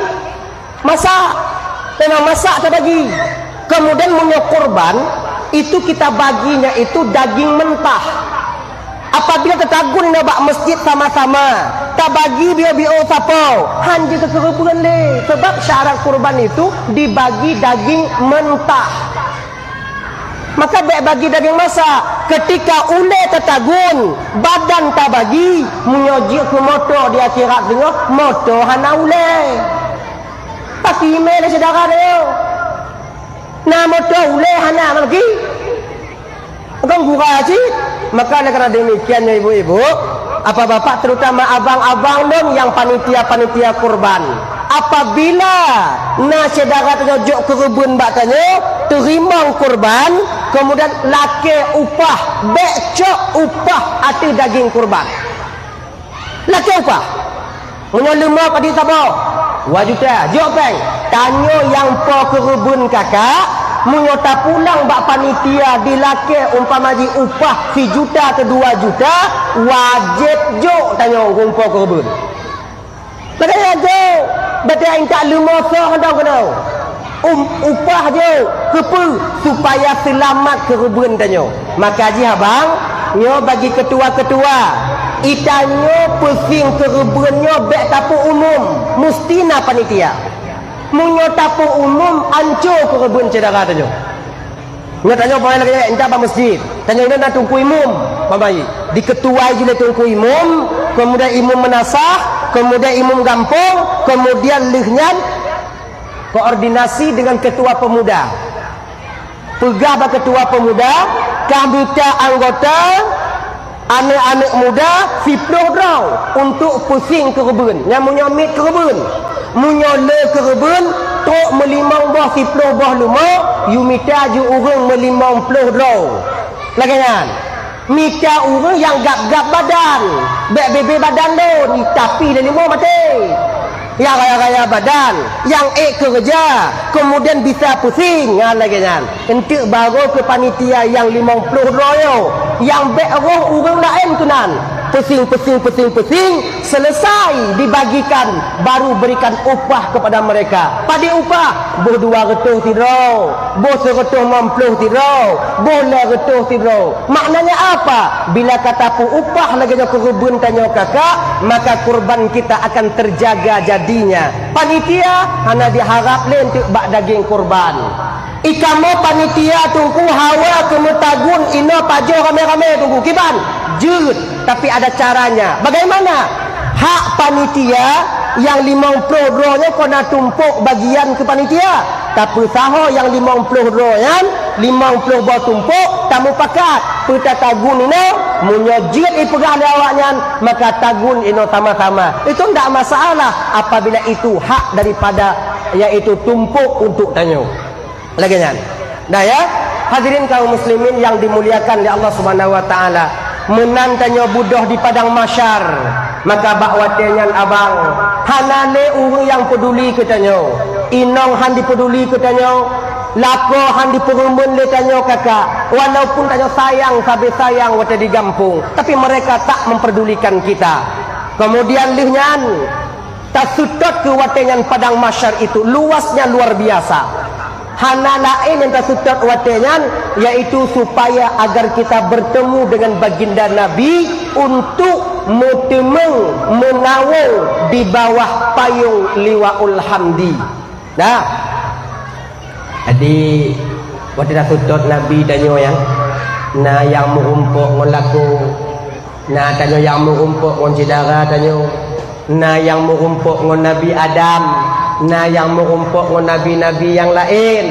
masak. Memang masak tabagi. Kemudian meunyoe kurban, itu kita baginya itu daging mentah. Apabila tatagun na bak meuseujid sama-sama, tabagi biôh-biôh sapo, han jeuet keu keureubeuen lé, sabab syarat kurban itu dibagi daging mentah. Maka bèk bagi daging masak. Ketika ulèe tatagun, badan tabagi, meunyoe jeuet keu moto di akhirat singoh, moto hana ulèe. Pasti imè lé syedara tanyoe. Na moto ulèe hana lagi. Bukan gura cit. Maka oleh karena demikian, ya ibu-ibu, apa bapak, terutama abang-abang lôn nyang panitia-panitia kurban, apabila na syedara tanyoe jok keureubeuen bak tanyoe, teurimong kurban, kemudian lakèe upah, bèk cok upah ateueh daging kurban. Lakèe upah. Meunyoe leumo padit saboh, dua juta, jok pèng. Tanyoe nyang po keureubeuen kakak, meunyoe tapulang bak panitia dilakèe umpama jih upah sijuta atau dua juta, wajéb jok tanyoe ngon po keureubeuen. Padahai jok, berarti intat leumo soh dong keunoe. Um, upah jok, keupeue? Supaya seulamat keureubeuen tanyoe. Maka jih abang, nyoe bagi ketua-ketua, itanyoe peusieng keureubeuen nyoe bèk tapeuumum, musti na panitia. Meunyoe tapeuumum, anco keureubeuen syedara tanyoe. Nyoe tanyoe peureulèe lagèe nyan, intat bak meuseujid. Tanyoe nyoe na teungku imum, paham baik. Diketuai jih lé teungku imum, kemudian imum meunasah, kemudian imum gampông, kemudian lheueh nyan koordinasi dengan ketua pemuda. Peugah bak ketua pemuda, ka mita anggota aneuk-aneuk muda siploh droe untuk peusieng keureubeuen. Nyan meunyoe miet keureubeuen. Meunyoe le keureubeuen, trok meulimong boh siploh boh leumo, yue mita jih ureueng meulimong ploh droe. Lagèe nyan. Mita ureueng nyang gab-gab badan, bèk bebe badan lôn, tapi lé leumo maté. Nyang raya-raya badan, nyang ék keureuja, keumudian bisa peusieng, nyan lagèe nyan. Eunteuk barô keu panitia nyang limong ploh droe nyoe, nyang bèk roh ureueng laén keunan. Peusieng, peusieng, peusieng, peusieng, selesai dibagikan, baru berikan upah kepada mereka. Padit upah? Boh dua reutôh sidroe, boh sireutôh limong ploh sidroe, boh lhèe reutôh sidroe. Maknanya apa? Bila ka tapeuupah lagèe nyoe keureubeuen tanyoe kakak, maka kurban kita akan terjaga jadinya. Panitia hana diharap lé eunteuk bak daging kurban. Ikamoe panitia teungku hawa keu meutagun inoe pajoh ramé-ramé teungku. Kiban? Jeuet, tapi ada caranya. Bagaimana? Hak panitia nyang limong ploh droe nyoe kon na tumpôk bagian keu panitia. Tapeusaho nyang limong ploh droe nyan, limong ploh boh tumpôk, tamupakat. Peue tatagun inoe, meunyoe jeuet ipeugah lé awaknyan, maka tagun inoe sama-sama. Itu ndak masalah apabila itu hak daripada, yaitu tumpôk untuk tanyoe. Lagèe nyan. Dah ya, hadirin kaum muslimin yang dimuliakan lé Allah Subhanahu wa taala. Meunan tanyoe beudôh di padang mahsyar, maka bak watèe nyan abang, hana lé ureueng nyang peuduli keu tanyoe. Inong han dipeuduli keu tanyoe, lakoe han dipeureumeun lé tanyoe kakak, walaupun tanyoe sayang sabe sayang watèe di gampông, tapi mereka tak memperdulikan kita. Kemudian lheueh nyan, taseutôt keu watèe nyan padang mahsyar itu luasnya luar biasa. Hana laén nyang taseutôt watèe nyan, yaitu supaya agar kita bertemu dengan baginda Nabi untuk meuteumèe meunawöng di bawah payông Liwaul Hamdi. Nah, jadi watèe taseutôt Nabi tanyoe nyan, na nyang meurumpok ngon lakoe, na tanyoe nyang meurumpok ngon syedara tanyoe. Na nyang meurumpok ngon Nabi Adam, na nyang meurumpok ngon nabi-nabi nyang laén.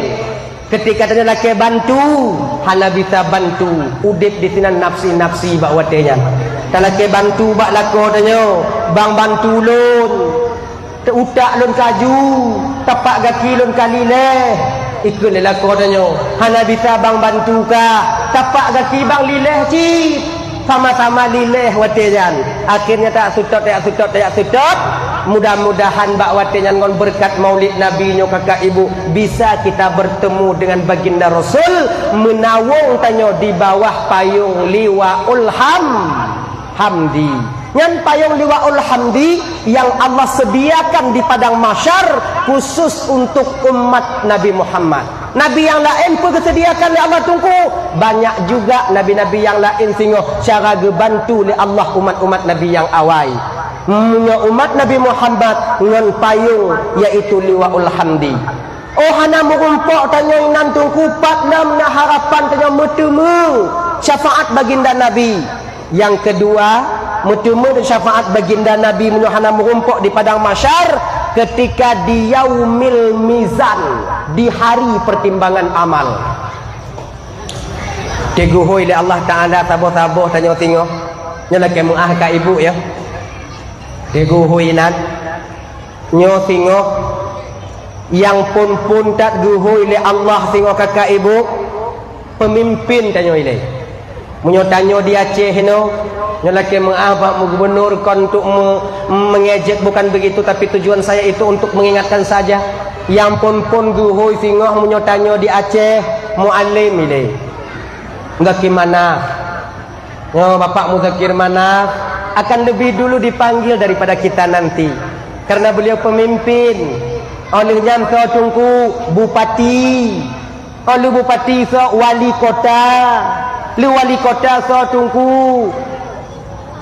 Keutika tanyoe lakée bantu, hana bisa bantu, udeb disinan nafsi-nafsi bak watée nyan. Talakée bantu bak lakoe tanyoe, bang bantu lôn. Teutak lôn ka aju, tapak gaki lôn ka liléh. Ikheun lé lakoe tanyoe, hana bisa bang bantu ka, tapak gaki bang liléh cit. Sama-sama liléh watée nyan. Akhirnya tayak seutôt, tayak seutôt, tayak seutôt. Mudah-mudahan bak watée nyan ngon beureukat maulid Nabi nyoe kakak ibu, bisa kita bertemu dengan Baginda Rasul, meunawöng tanyoe di bawah payong Liwaul Ham-, Hamdi. Nyan payong Liwaul Hamdi yang Allah sediakan di padang mahsyar khusus untuk umat Nabi Muhammad. Nabi nyang laén peue geuseudiakan lé Allah Teungku? Banyak juga nabi-nabi nyang laén singoh cara geubantu lé Allah umat-umat Nabi nyang awai. Meunyoe umat Nabi Muhammad ngon payong, yaitu Liwaul Hamdi. Oh, hana meurumpok tanyoe inan Teungku, pat lom na harapan tanyoe meuteumé syafaat Baginda Nabi. Nyang keudua, meuteumé syafaat Baginda Nabi meunyoe hana meurumpok di padang mahsyar, keutika di Yaumil Mizan, di hari pertimbangan amal. Teuguhôi lé Allah Taala saboh-saboh tanyoe singoh. Nyoe lakée meuáh kak ibu, ya. Teuguhôi inan. Nyoe singoh nyang phon-phon that geuhôi lé Allah singoh kakak ibu, peumimpén tanyoe ilée. Meunyoe tanyoe di Aceh inoe, nyoe lakée meuáh bak gubernur kon untuk me-, mengejek, bukan begitu, tapi tujuan saya itu untuk mengingatkan saja. Nyang phon-phon geuhôi singoh meunyoe tanyoe di Aceh, Mualem ilée. Gaki Manaf. Nyoe Bapak Muzakir Manaf akan lebih dulu dipanggil daripada kita nanti, karena beliau pemimpin. Óh lheueh nyan soe Teungku? Bupati. Óh lheueh bupati soe? Wali kota. Lheueh wali kota soe Teungku?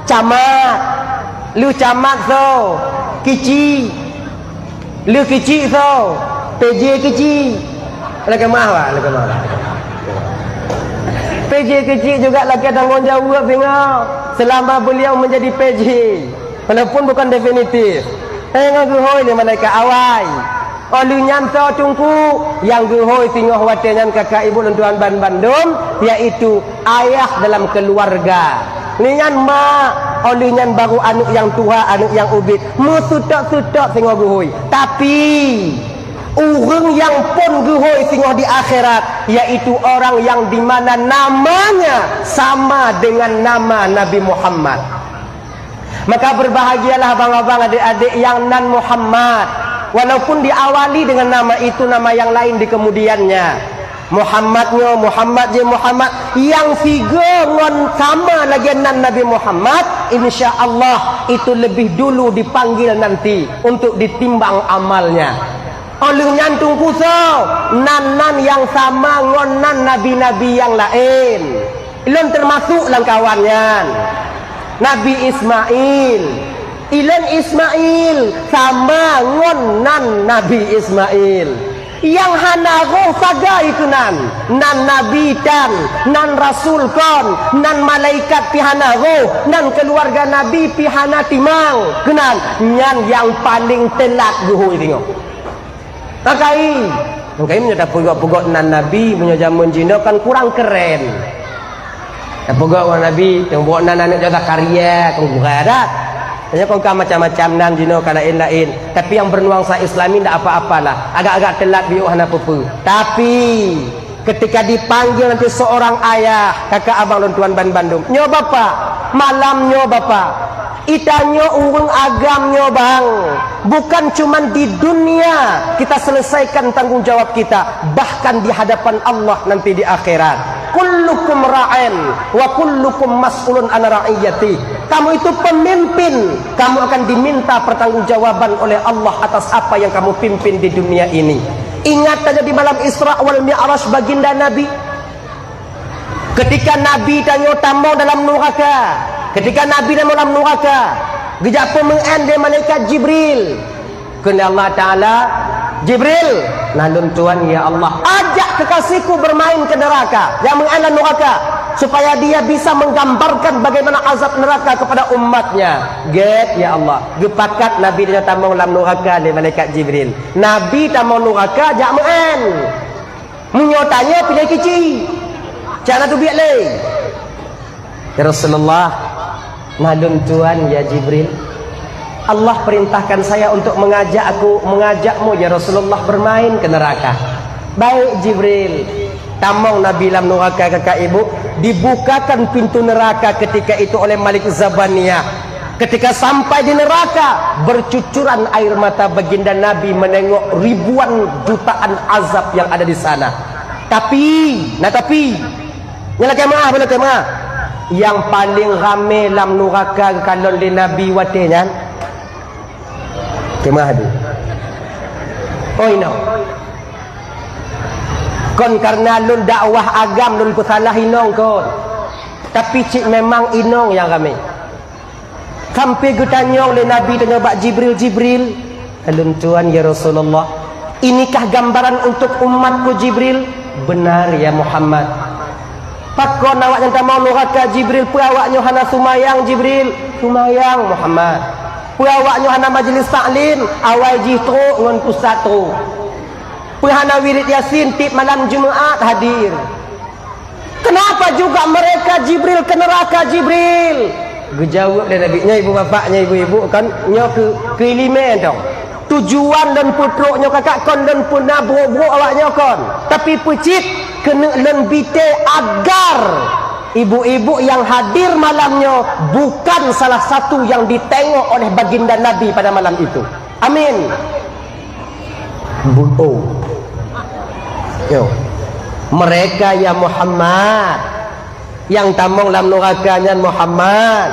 Camat. Lheueh camat soe? Keuchik. Lheueh keuchik soe? P J keuchik. Lakée meuáh, Pak, lakée meuáh, Pak. P J keuchik juga lakée tanggong jaweueb singoh selama beliau menjadi P J, walaupun bukan definitif. Tanyoe geuhôi lé malaikat awai. Óh lheueh nyan soe Teungku? Nyang geuhôi singoh watée nyan kakak ibu lôn tuan ban bandum, yaitu ayah dalam keluarga. Lheueh nyan mak, óh lheueh nyan baru aneuëk nyang tuha, aneuëk nyang ubit. Meuseutôt-seutôt singoh geuhôi. Tapi, ureuëng nyang phon geuhôi singoh di akhirat, yaitu orang yang di mana namanya sama dengan nama Nabi Muhammad. Maka berbahagialah abang-abang, adik-adik yang nan Muhammad, walaupun diawali dengan nama itu, nama yang lain di kemudiannya. Muhammad nyoe, Muhammad jih, Muhammad nyang sigoe ngon sama lagée nan Nabi Muhammad, insya Allah itu lebih dulu dipanggil nanti untuk ditimbang amalnya. Óh lheueh nyan Teungku soe? Nan-nan nyang sama ngon nan nabi-nabi nyang laén. Lôn teumasuk lam kawan nyan. Nabi Ismail. Ilôn Ismail sama ngon nan Nabi Ismail. Nyang hana roh sagai keunan, nan nabi tan, nan rasul kon, nan malaikat pih hana roh, nan keuluwarga nabi pih hana timang keunan, nyan nyang paleng teulat geuhôi singoh. Takai. Takai meunyoe tapeugah-peugah nan nabi, meunyoe jameun jinoe kan kurang keren. Tapeugah ureuëng nabi, teumbok nan aneuëk Zakaria, kon gurée that. Hanya kon ka macam-macam nan jinoe ka laén-laén. Tapi nyang bernuansa Islami ndak apa-apalah. Agak-agak teulat biôh hana peue-peue. Tapi ketika dipanggil nanti seorang ayah, kakak abang lôn tuan ban bandum. Nyoe bapak, malam nyoe bapak. Itanyoe ureuëng agam nyoe bang, bukan cuman di dunia kita selesaikan tanggung jawab kita, bahkan di hadapan Allah nanti di akhirat. Kullukum ra'in wa kullukum mas'ulun an ra'iyati. Kamu itu pemimpin, kamu akan diminta pertanggungjawaban oleh Allah atas apa yang kamu pimpin di dunia ini. Ingat saja di malam Isra wal Mi'raj baginda Nabi. Ketika Nabi tanyoe tamong dalam nuraka, ketika Nabi tamong dalam nuraka, geujak peumeu'en lé malaikat Jibril. Kheun Allah Taala, "Jibril, na lôn tuan ya Allah, ajak kekasihku bermain ke neraka." Nyang meu'en lam nuraka. Supaya dia bisa menggambarkan bagaimana azab neraka kepada umatnya. Gét, ya Allah. Geupakat Nabi tanyoe tamong lam nuraka lé malaikat Jibril. Nabi tamong nuraka jak meu'én. Meunyoe tanyoe piléh kici. Cak na teubiet lé. Ya Rasulullah, na lôn tuan ya Jibril. Allah perintahkan saya untuk mengajak aku, mengajakmu ya Rasulullah bermain ke neraka. Baik Jibril. Tamong Nabi lam nuraka kakak ibu, dibukakan pintu neraka ketika itu oleh Malik Zabaniyah. Ketika sampai di neraka, bercucuran air mata baginda Nabi menengok ribuan jutaan azab yang ada di sana. Tapi, nah tapi, nyan lakée meu'ah, lakée meu'ah. Nyang paleng ramé lam nuraka geukalon lé Nabi watée nyan. Keumah di. Oh, inong. Kon karena lôn dakwah agam lôn peusalah inong kon. Tapi cit memang inong nyang ramé. Sampai geutanyong lé Nabi tanyoe bak Jibril, "Jibril, ulôn tuan ya Rasulullah, inikah gambaran untuk umatku Jibril?" "Benar ya Muhammad." "Pakon awaknyan tamong nuraka Jibril, peue awaknyoe hana sumayang Jibril?" "Sumayang Muhammad." "Peue awaknyoe hana majlis taklim, awai jih trok ngon pusat trok?" "Peue hana wirid Yasin tiep malam Jumaat hadir?" "Kenapa juga mereka Jibril ke neraka Jibril?" Geujaweueb lé Nabi, "Nyoe ibu bapak, nyoe ibu-ibu kan, nyoe keu, keu ileumèe dong. Tujuan lôn peutrok nyoe kakak kon lôn peuna brok-brok awaknyoe kon, tapi peucit keuneuk lôn bite agar ibu-ibu yang hadir malam nyoe bukan salah satu yang ditengok oleh baginda Nabi pada malam itu." Amin. Buto. Yo. Mereka ya Muhammad, yang tamong lam nuraka nyan Muhammad,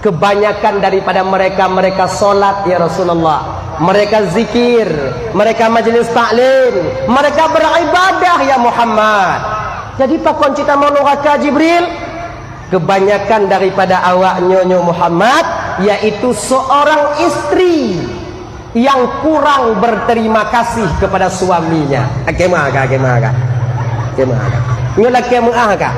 kebanyakan daripada mereka, mereka solat ya Rasulullah, mereka zikir, mereka majlis taklim, mereka beribadah ya Muhammad. Jadi pakon cit tamong nuraka Jibril? Kebanyakan daripada awak nyoe Muhammad, yaitu seorang istri yang kurang berterima kasih kepada suaminya. Akemah ka, akemah ka. Akemah ka. Nyoe lakée meu'ah ka.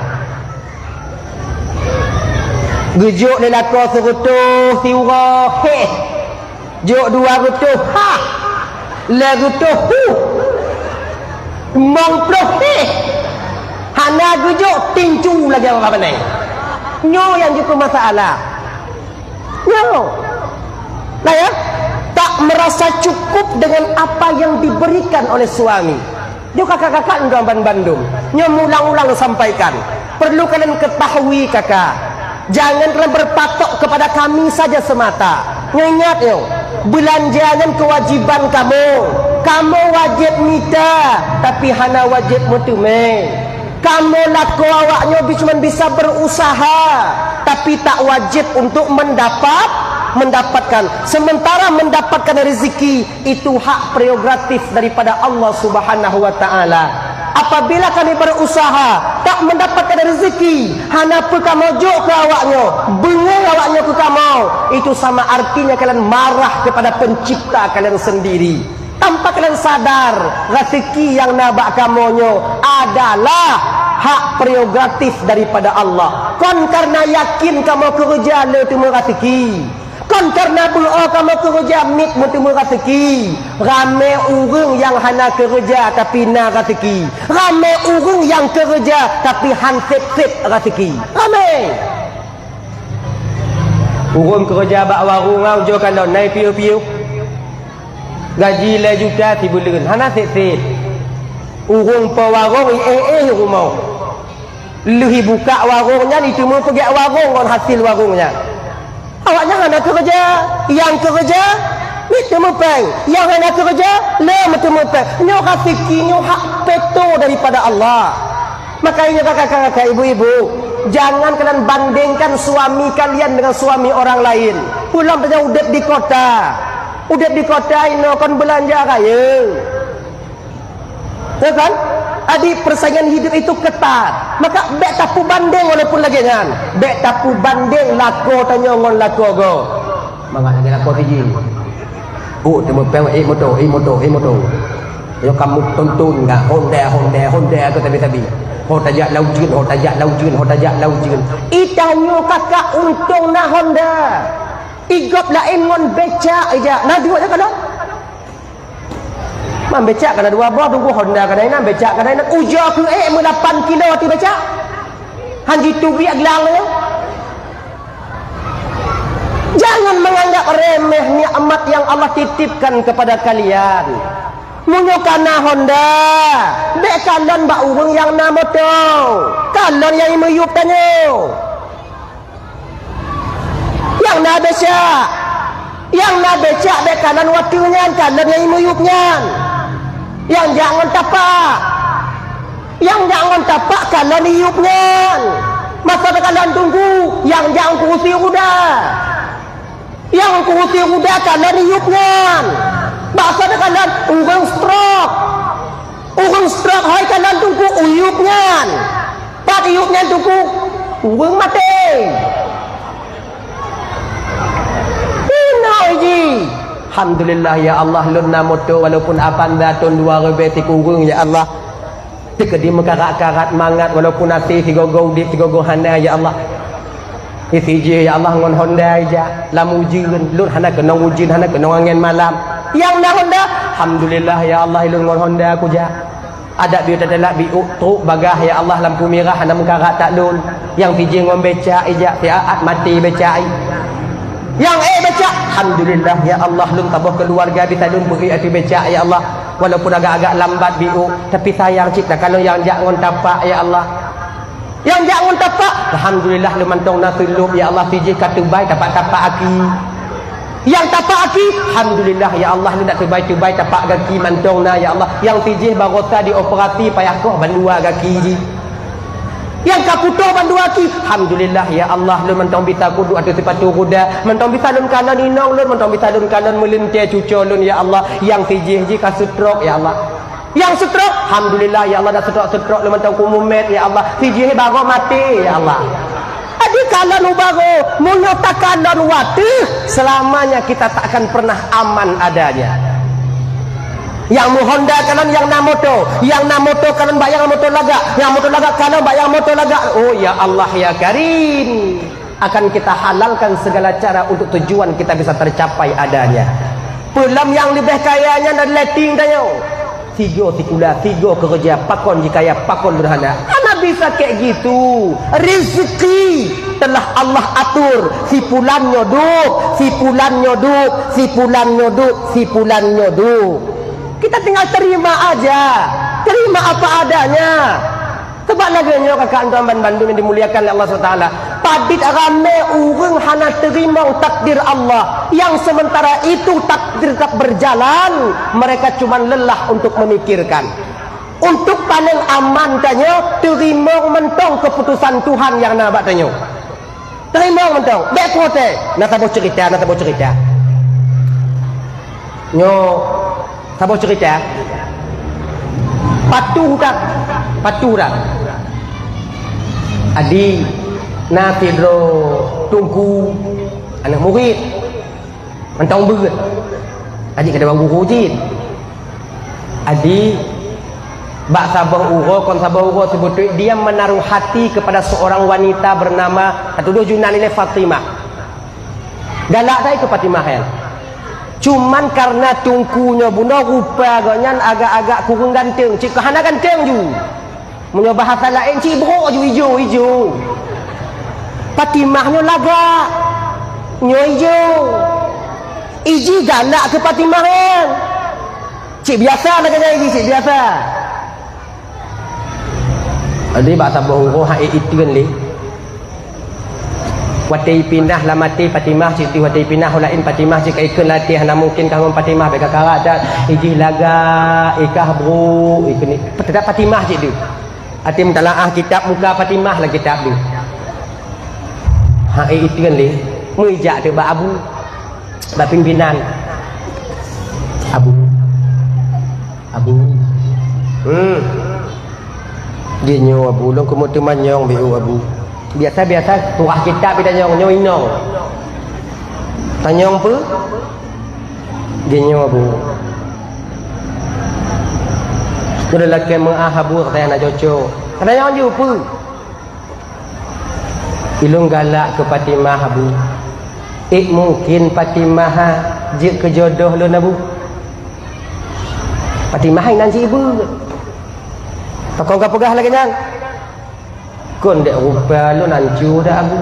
Geujok lé lakoe seureutôh siuroe, heh. Jok dua reutôh, hah. Lhée reutôh, huh. Limong ploh, heh. Hana geujok, tincu lagée ureueng bangai. Nyoe nyang jeuet keu masalah. Nyoe. Nah ya, tak merasa cukup dengan apa yang diberikan oleh suami. Nyoe kakak-kakak droe banbandum, nyoe meuulang-ulang sampaikan, perlu kalian ketahui kakak, jangan kalian berpatok kepada kami saja semata. Nyoe ingat nyoe, beulanja nyan keuwajiban kamoe. Kamoe wajéb mita, tapi hana wajéb meuteumé. Kamoe lakoe awak nyoe bi-, cuman bisa berusaha, tapi tak wajib untuk mendapat, mendapatkan. Sementara mendapatkan rezeki itu hak prerogatif daripada Allah Subhanahu wa Ta'ala. Apabila kami berusaha tak mendapatkan rezeki, hana peu kamoe jok keu awak nyoe, beungéh awak nyoe keu kamoe, itu sama artinya kalian marah kepada pencipta kalian sendiri. Tanpa kalian sadar, rezeki nyang na bak kamoe nyoe adalah hak prerogatif daripada Allah. Kon karena yakin kamoe keureuja le teumé rezeki. Kon karena beuo kamoe keureuja miet meuteumé rezeki. Ramé ureueng nyang hana keureuja tapi na rezeki. Ramé ureueng nyang keureuja tapi han sép-sép rezeki. Ramé. Ureueng keureuja bak warong nyoe ujoe kalon na piôh-piôh. Gaji lhée juta sibuleuen, hana sép-sép. Ureueng po warong i éh-éh rumoh. Lheueh ibukak warong nyan, iteumé peugét warong ngon hasil warong nyan. Awaknyan hana keureuja, nyang keureuja meuteumé péng, nyang hana keureuja le meuteumé péng. Nyoe raseuki, nyoe hak peto daripada Allah. Makanya kakak-kakak, ibu-ibu, jangan kalian bandingkan suami kalian dengan suami orang lain. Ulôn pernah udép di kota. Udép di kota inoe kon beulanja kaya. Ya kan? Jadi persaingan hidup itu ketat. Maka bék tapeubanding walaupun lagée nyan. Bék tapeubanding lakoe tanyoe ngon lakoe goe. Mangat lagée lakoe siji. Oh, teumé péng, eh, moto, eh, moto, eh, moto. Yo kamu tonton enggak? Honda, Honda, Honda ke tabi-tabi. Ho tajak lam ujeuen, ho tajak lam ujeuen, ho tajak lam ujeuen. Itanyoe kakak untông na Honda. Igob laén ngon becak ijak. Na duek nyan kalon? Man becak kana dua boh, tunggu Honda kana inan, becak kana inan. Ujoe keu ék meulapan kilo ateueh becak. Han jitubiek glang nyoe. Jangan menganggap remeh nikmat yang Allah titipkan kepada kalian. Meunyoe kana Honda, bék kalon bak ureuëng nyang na moto. Kalon nyang imeuyueb tanyoe. Nyang na becak. Nyang na becak bék kalon watée nyan, kalon nyang imeuyueb nyan. Nyang jak ngon tapak. Nyang jak ngon tapak kalon iyueb nyan. Masa takalon tunggu, nyang jak ngon kurusi roda. Nyang kurusi roda kalon iyueb nyan. Bak sabe kalon ureuëng stroke. Ureuëng stroke hai kalon tungku iyueb nyan. Pat iyueb nyan tungku ureuëng maté. Inoe jih. Alhamdulillah ya Allah, lôn na moto walaupun Avanza thôn dua ribèe sikureueng ya Allah. Teukeudi meukarat-karat mangat walaupun até sigogo udép sigogo hana ya Allah. Isi jih ya Allah ngon Honda ija lam ujeuen, lôn hana keunong ujeuen, hana keunong angén malam. Nyang na Honda, alhamdulillah ya Allah lôn ngon Honda kujak. Adak bieu teutalak biuk truk bagah ya Allah lampu mirah hana meukarat that lôn. Nyang sijih ngon becak ija siat maté becak i. Nyang ék becak, alhamdulillah ya Allah lôn saboh keuluwarga bisa lôn beuék ateueh becak ya Allah. Walaupun agak-agak lambat biuk, tapi sayang cit takalon nyang jak ngon tapak ya Allah. Nyang jak ngon tapak, alhamdulillah lôn mantong na seulop ya Allah, sijih ka teubai tapak-tapak aki. Nyang tapak aki, alhamdulillah ya Allah lôn dak teubai-teubai tapak gaki mantong na ya Allah. Nyang sijih barosa dioperasi payah koh bandua gaki jih. Nyang ka putôh bandua aki, alhamdulillah ya Allah lôn mantong bisa kuduek ateueh sipatu roda, mantong bisa lôn kalon inong lôn, mantong bisa lôn kalon meulintèe cuco lôn ya Allah. Nyang sijih jih ka stroke ya Allah. Nyang stroke, alhamdulillah ya Allah dak stroke-stroke lôn mantong kumumet ya Allah. Sijih bagoe maté ya Allah. Jadi kalon u bagoe, meunyoe takalon watèe, selamanya kita tak akan pernah aman adanya. Nyang meuhonda kalon nyang na moto, nyang na moto kalon bak nyang moto lagak, nyang moto lagak kalon bak nyang moto lagak. Oh ya Allah ya Karim, akan kita halalkan segala cara untuk tujuan kita bisa tercapai adanya. Peulom nyang leubeh kaya nyan adalah ting tanyoe. Sigoe sikula, sigoe keureuja, pakon jikaya, pakon lôn hana. Hana bisa kek gitu. Rezeki telah Allah atur. Si pulan nyoe duek, si pulan nyoe duek, si pulan nyoe duek, si pulan nyoe duek. Kita tinggal terima aja. Terima apa adanya. Sabab lagèe nyoe kakak tuan ban bandum nyang dimuliakan lé Allah subhanahu wa taala. Padit ramé ureuëng hana teurimong takdir Allah, nyang sementara itu takdir tetap berjalan, mereka cuma lelah untuk memikirkan. Untuk paléng aman tanyoe, teurimong mantong keuputusan Tuhan nyang na bak tanyoe. Teurimong mantong, bèk protes. Na saboh cerita, na saboh cerita. Nyoe saboh cerita. Patuh tak? Patuh tak? Adi na sidroe teungku aneuk murit mantong beuet. Adi kadang guru jin. Adi bak saboh uroe kon saboh uroe seubeutôi dia menaruh hati kepada seorang wanita bernama, tatudoh Yunani lé Fatimah. Galak that keu Fatimah nyan. Cuman karena teungku nyoe bunoe rupa gobnyan agak-agak kureueng ganteng, cit ka hana ganteng ju. Meunyoe bahasa laén cit brok ju ijo-ijo. Fatimah nyoe lagak. Nyoe ijo. Iji galak keu Fatimah nyan. Cit biasa lagèe nyan iji cit biasa. Jadi bak saboh uroe han ék iteun lé. Watèe ipinah lam até Fatimah cit deuh, watèe ipinah u laén Fatimah cit ka ikheun lam até hana mungken ka ngon Fatimah bèk ka karat that. Ijih lagak, ikah brok, ikheun ni. Teutab Fatimah cit deuh. Até meutalaah kitab muka Fatimah lam kitab deuh. Han ék iteun lé. Meujak teuk bak abu. Bak pimpinan. Abu. Abu. Hmm. Di nyoe Abu, lôn keumeung teumanyong beu Abu. Biasa-biasa tuah kitab beda nyong, nyoe inong. Tanyong peue? Di nyoe Abu. Keuneuk lakée meuah Abu, kata hana cocok. Kata nyan jeuet peue? Ilôn galak keu Fatimah, Abu. Ék mungkin Fatimah jeuet keu jodoh lôn, Abu? Fatimah inan cit ibeut. Pakon ka peugah lagée nyan? Kon dek rupa lôn ancu dak, Abu.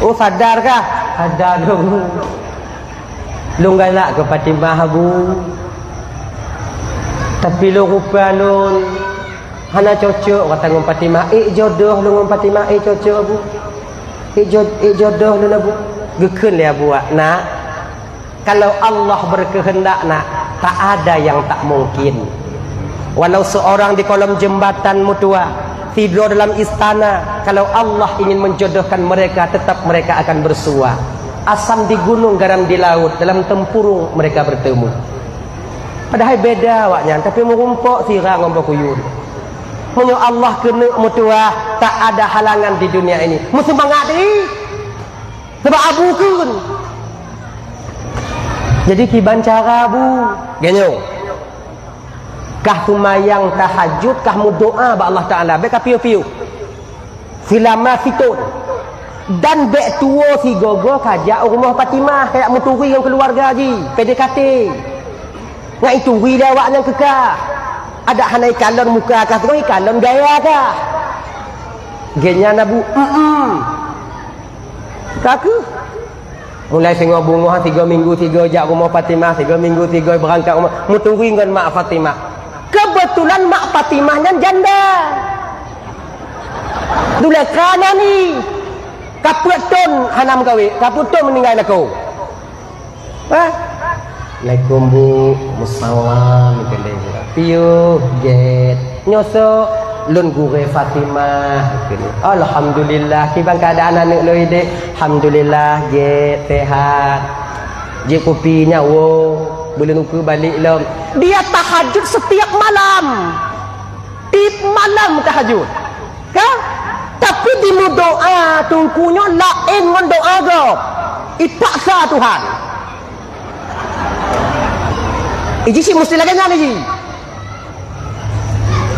Oh, sadar kah? Sadar lôn. Lôn galak keu Fatimah, Abu. Tapi lôn rupa lôn hana cocok kata ngon Fatimah. Ék jodoh lôn ngon Fatimah, ék cocok, Abu. Ék jo-, ék jodoh lôn, Abu. Geukheun lé Abu, "Nak, kalau Allah berkehendak, nak, tak ada yang tak mungkin. Walau seorang di kolong jembatan meutuah, sidroe dalam istana, kalau Allah ingin menjodohkan mereka, tetap mereka akan bersua. Asam di gunung, garam di laut, dalam tempurung mereka bertemu." Padahai beda awaknyan, tapi meurumpok sira ngon boh kuyun. Meunyoe Allah keuneuk meutuah, tak ada halangan di dunia ini. Meuseumangat deh. Sabab Abu kheun. Jadi kiban cara, Bu? Geutanyoe. Kah seumayang tahajud, kah meudoa bak Allah Taala, bék ka piôh-piôh. Seulama sithon. Dan bék tuwoe sigoe-goe kajak u rumoh Fatimah, kajak meuturi ngon keuluwarga jih, P D K T. Ngat ituri lé awaknyan keu kah. Adak hana ikalon muka kah, teungoh ikalon gaya kah. Geutanyoe, Bu, em-em. Ka kheueh. Mulai singoh beungoh, tiga minggu tiga jak rumoh Fatimah, tiga minggu tiga beurangkat rumoh, meuturi ngon mak Fatimah. Keubeutulan mak Fatimah nyan janda. Dulaka na ni. Kapeuet thon hana meugawé, kapeuet thon meuninggai lakoe. Hah? Assalamualaikum, Bu. Musalam, keude. Piôh, gét. Nyoe soe? Lôn gurée Fatimah. Alhamdulillah, kiban keuadaan aneuk lôn idéh? Alhamdulillah, gét, sehat. Jép kupi nyan woe, beulôn ukeue balek lom. Dia tahajud setiap malam. Tiep malam tahajud. Ka? Tapi di meudoa teungku nyoe laén ngon doa gob. Ipaksa Tuhan. Iji si musti lagée nyan iji.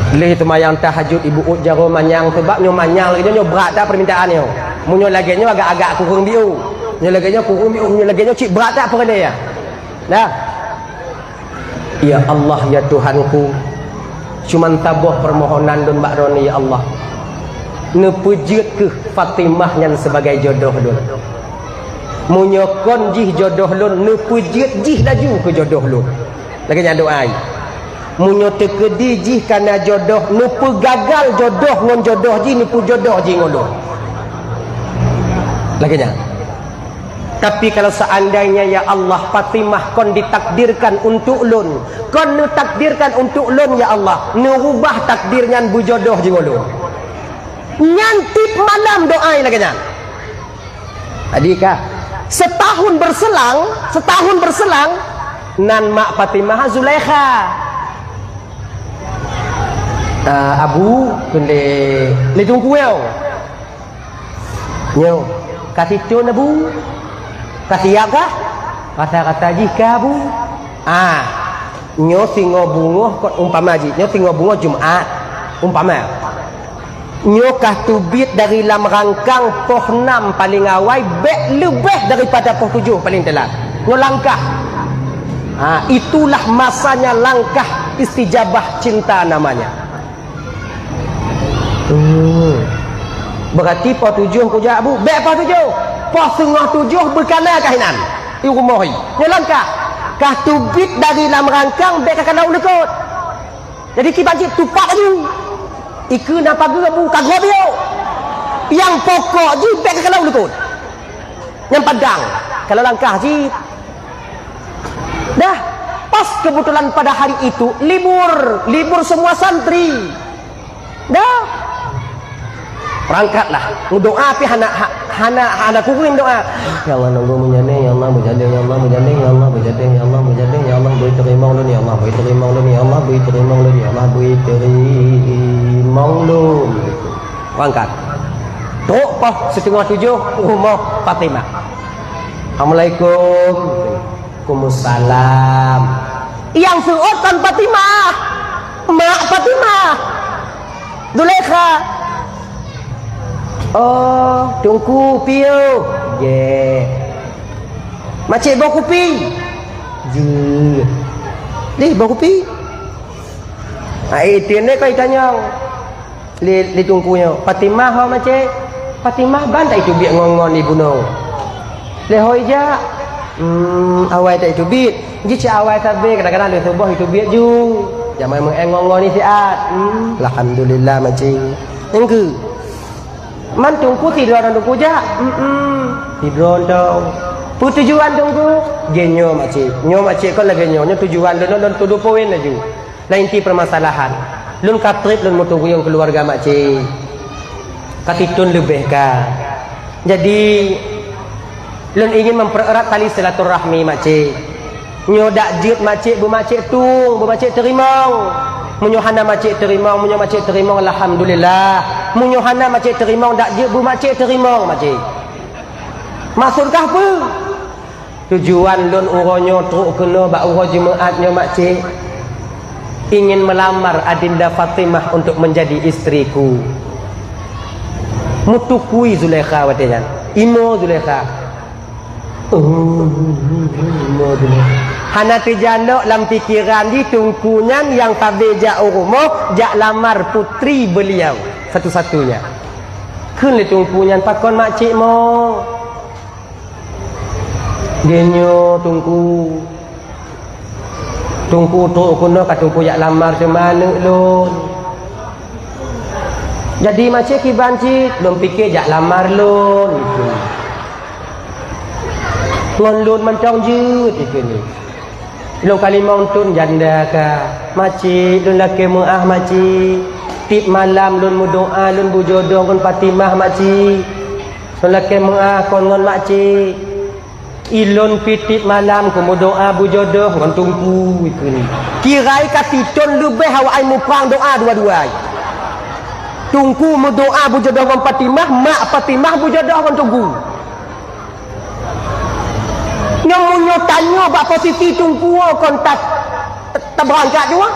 Lheueh teumayang tahajud ibu ôt jaroe manyang, sabab nyoe manyang lagée nyoe, nyoe brat that peumintaan nyoe. Meunyoe lagée nyoe agak-agak kureueng biôh. Nyoe lagée nyoe kureueng biôh, nyoe lagée nyoe cit brat that peureulée ya. Nah. Ya Allah, ya Tuhanku, cuman saboh peumohonan lôn bak Droeneuh, ya Allah. Neupeujeuet kheueh Fatimah nyan sibagai jodoh lôn. Meunyoe kon jih jodoh lôn, neupeujeuet jih laju keu jodoh lôn. Lagée nyan doá. Meunyoe teukeudi jih kana jodoh, neupeugagal jodoh ngon jodoh jih, neupeujodoh jih ngon lôn. Lagée nyan. Tapi kalau seandainya, ya Allah, Fatimah kon ditakdirkan untuk lôn, kon neutakdirkan untuk lôn, ya Allah, neurubah takdir nyan beujodoh jih ngon lôn. Nyan tiep malam doa lagée nyan. Jadi kah, setahun berselang, setahun berselang, nan mak Fatimah Zulaikha. Ah, Abu, keuneuk lé Teungku nyoe. Nyoe, ka sithon, Abu? Ka siap kah? Rasa-rasa jih ka, Abu? Ah, nyoe singoh beungoh kon umpama jih. Nyoe singoh beungoh Jumat. Umpama. Nyoe ka teubiet dari lam rangkang poh nam paléng awai, bék leubeh daripada poh tujoh paléng teulat. Nyoe langkah. Ha, itulah masanya langkah istijabah cinta namanya. Hmm. Berarti poh tujoh kujak, Bu? Bék poh tujoh. Poh singoh tujoh beukana kah inan. I rumoh i. Nyoe langkah. Kah teubiet dari lam rangkang bék ka kalau leukot. Jadi kiban cit tupat laju. Ikeue na pageue, Bu, ka gob yôh. Nyang pokok jih bék ka kalau leukot. Nyang padang, kalau langkah cit. Dah, pas kebetulan pada hari itu libur, libur semua santri. Dah. Berangkatlah. Doa pi hana, ha-, hana, hana kureueng doa. Ya Allah, nunggu meujadeh, ya Allah, meujadeh, ya Allah, meujadeh, ya Allah, meujadeh, ya Allah, beri terima ulun, ya Allah, beri terima ulun, ya Allah, beri terima ulun, ya Allah, beri terima ulun. Berangkat. Trok poh setengah tujoh, rumoh Fatimah. Assalamualaikum. Waalaikumsalam. Nyang seuôt kon Fatimah. Mak Fatimah. Zulaikha. Oh, Teungku piôh. Jeh. Makcik boh kupi. Jeh. Dih boh kupi. Ai, itin deh kau itanyong. Lé, lé Teungku nyoe, "Fatimah ho, Makcik?" "Fatimah ban tak iteubiet ngon-ngon di bunoe." "Lé ho ijak?" "Hmm, awai tak iteubiet." Jicak awai sabe, kadang-kadang lheueh suboh iteubiet ju. Jamai meu'en ngon-ngon ni siat. Hmm, alhamdulillah, Makcik. Nyang keu. "Man Teungku sidroe ngon Teungku jak?" "Hmm, sidroe ngon Teungku." "Peue tujuan Teungku?" "Jeh nyoe, Makcik. Nyoe, Makcik, kon lagèe nyoe. Nyoe tujuan lôn, lôn tudoh poin laju." Lah inti permasalahan. Lôn ka trép lôn meutuwueng keuluwarga Makcik. Ka siton leubeh ka. Jadi, lôn ingin mempererat tali silaturahmi Makcik. Nyoe dak jeuet Makcik beu Makcik tueng, beu Makcik teurimong. Meunyoe hana Makcik teurimong, meunyoe Makcik teurimong, alhamdulillah. Meunyoe hana Makcik teurimong, dak jeuet beu Makcik teurimong, Makcik. Maksud kah peue? Tujuan lôn uroe nyoe trok keunoe bak uroe Jumaat nyoe, Makcik, ingin melamar Adinda Fatimah untuk menjadi istriku. Meutukui Zulaikha watèe nyan. Imo Zulaikha. Oh, imo Zulaikha. Hana teujanok lam pikeran jih Teungku nyan nyang sabe jak u rumoh, jak lamar putri beliau satu-satunya. Kheun lé Teungku nyan, "Pakon Makcik mo?" "Geunyoe Teungku, Teungku trok keunoe ka Teungku jak lamar teuma aneuk lôn. Jadi Makcik kiban cit?" "Lôn pike jak lamar lôn," geukheun. "Ngon lôn mantong jeuet," geukheun. Lôn ka limong thon janda ka. "Makcik, lôn lakèe meu'ah, Makcik. Tiep malam lôn meudoa lôn beujodoh ngon Fatimah, Makcik. Lôn lakèe meu'ah kon ngon Makcik. Ilôn pih tiep malam kumeudoa beujodoh ngon Teungku," geukheun. Kira ka siton leubeh awak nyan muprang doa dua-dua. Teungku meudoa beujodoh ngon Fatimah, mak Fatimah beujodoh ngon Teungku. Nyoe meunyoe tanyoe bak posisi Teungku kon ta-, tabeurangkat jua,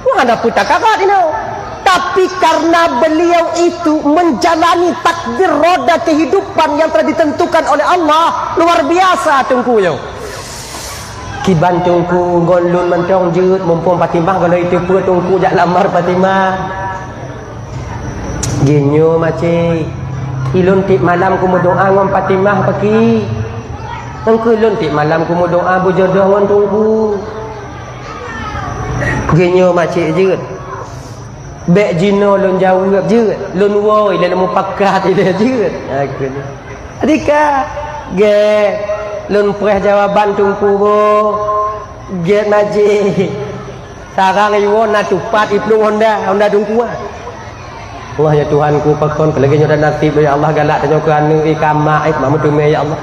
wah, hana peue takarat inoe. Tapi karena beliau itu menjalani takdir roda kehidupan yang telah ditentukan oleh Allah, luar biasa Teungku nyoe. "Kiban Teungku, ngon lôn mantong jeuet, mumpung Fatimah gohlom iteupeue Teungku jak lamar Fatimah." "Geunyoe Makcik, ilôn tiep malam kumeudoa ngon Fatimah paki. Engkeu lôn tiep malam kumeudoa beujodoh ngon Teungku." "Geunyoe Makcik jeuet. Bèk jinoe lôn jaweueb jeuet, lôn woe ilèe lôn mupakat ilèe jeuet." Adika, gèt, lôn preh jawaban Teungku boh. Gèt Makcik. Sarang iwoe na tupat iplueng honda, honda Teungku. Allah ya Tuhanku, pakon keu lagèe nyoe dak naseb, ya Allah, galak tanyoe keu aneuk, eh, keu mak, eh, mak meuteumé, ya Allah.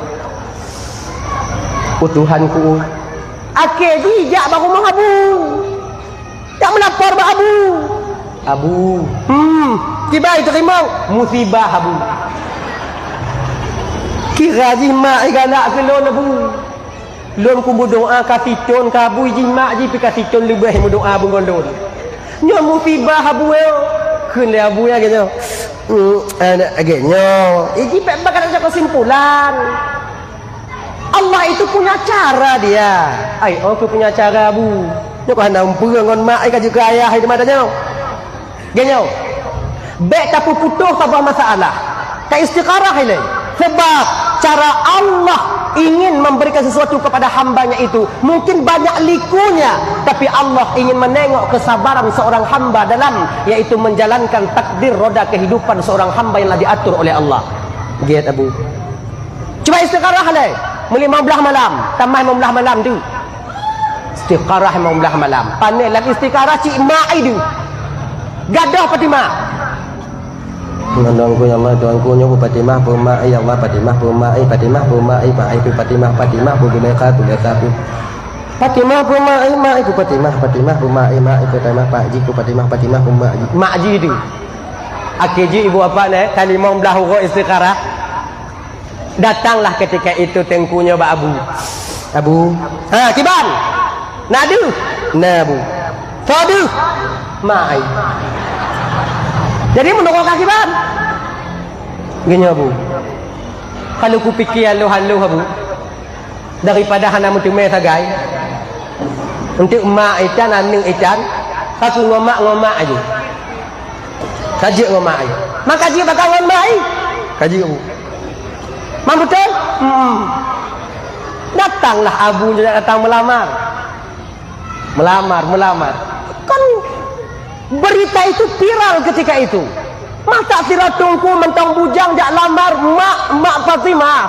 Oh Tuhanku. Akhé jih jak bak rumoh Abu. Jak meulapor bak Abu. Abu. Hmm, kiban teurimong musibah Abu. Kira jih mak, eh, galak keu lôn Abu. Lôn kumeudoa ka siton ka Abu, jih mak jih pih ka siton leubeh meudoa beungon lôn. Nyoe musibah Abu, eh. Kheun lé Abu nyan lagèe nyoe. Hmm, aneuk lagèe nyoe. Eh, jih bèk bak kesimpulan. Allah itu punya cara dia. Ai, oh, keu punya cara Abu. Nyoe ka hana umpeu ngon mak, ai ka jeuet keu ayah, ai di mata nyoe. Geunyoe, bèk tapeuputôh saboh masalah. Taistikharah ilèe. Sebab cara Allah ingin memberikan sesuatu kepada hambanya itu mungkin banyak likunya, tapi Allah ingin menengok kesabaran seorang hamba dalam, yaitu menjalankan takdir roda kehidupan seorang hamba yang telah diatur oleh Allah. Gèt Abu. Cuba istikharah lé. Meulima blah malam, tamah limong blah malam tu. Istikharah limong blah malam. Pané lam istikharah cit mak ai tu. Gadoh Fatimah. Mandong ku ya Allah, Tuhanku, nyoe ku Fatimah, peue mak ai ya Allah, Fatimah, peue mak ai, Fatimah, peue mak ai, mak ai, peue Fatimah, Fatimah, peue Zulaikha, Zulaikha, peue Fatimah, peue mak ai, mak ai, peue Fatimah, Fatimah, peue mak ai, mak ai, peue Fatimah, Pak Haji, peue Fatimah, Fatimah, peue mak ai. Mak ai tu. Akhé jih ibu bapak nyan, ka limong blah uroe istikharah. Datanglah ketika itu teungku nyoe bak Abu. Abu. Ha, kiban? Na deuh? Na, Abu. Soe deuh? Mak ai. Jadi meunurot kah kiban? Geunyoe, Bu. Kalau kupike haloh-haloh, Bu. Daripada hana meuteumé sagai. Untuk mak itan, aneuk itan, aku ngon mak, ngon mak aja. Ka jeuet ngon mak ai. Maka jeuet bak ngon mak ai. Ka jeuet, Bu. Memang betul? Hmm. Datanglah abu nyoe datang melamar. Melamar, melamar. Kan berita itu viral ketika itu. Masa sira teungku mantong bujang jak lamar mak, mak Fatimah.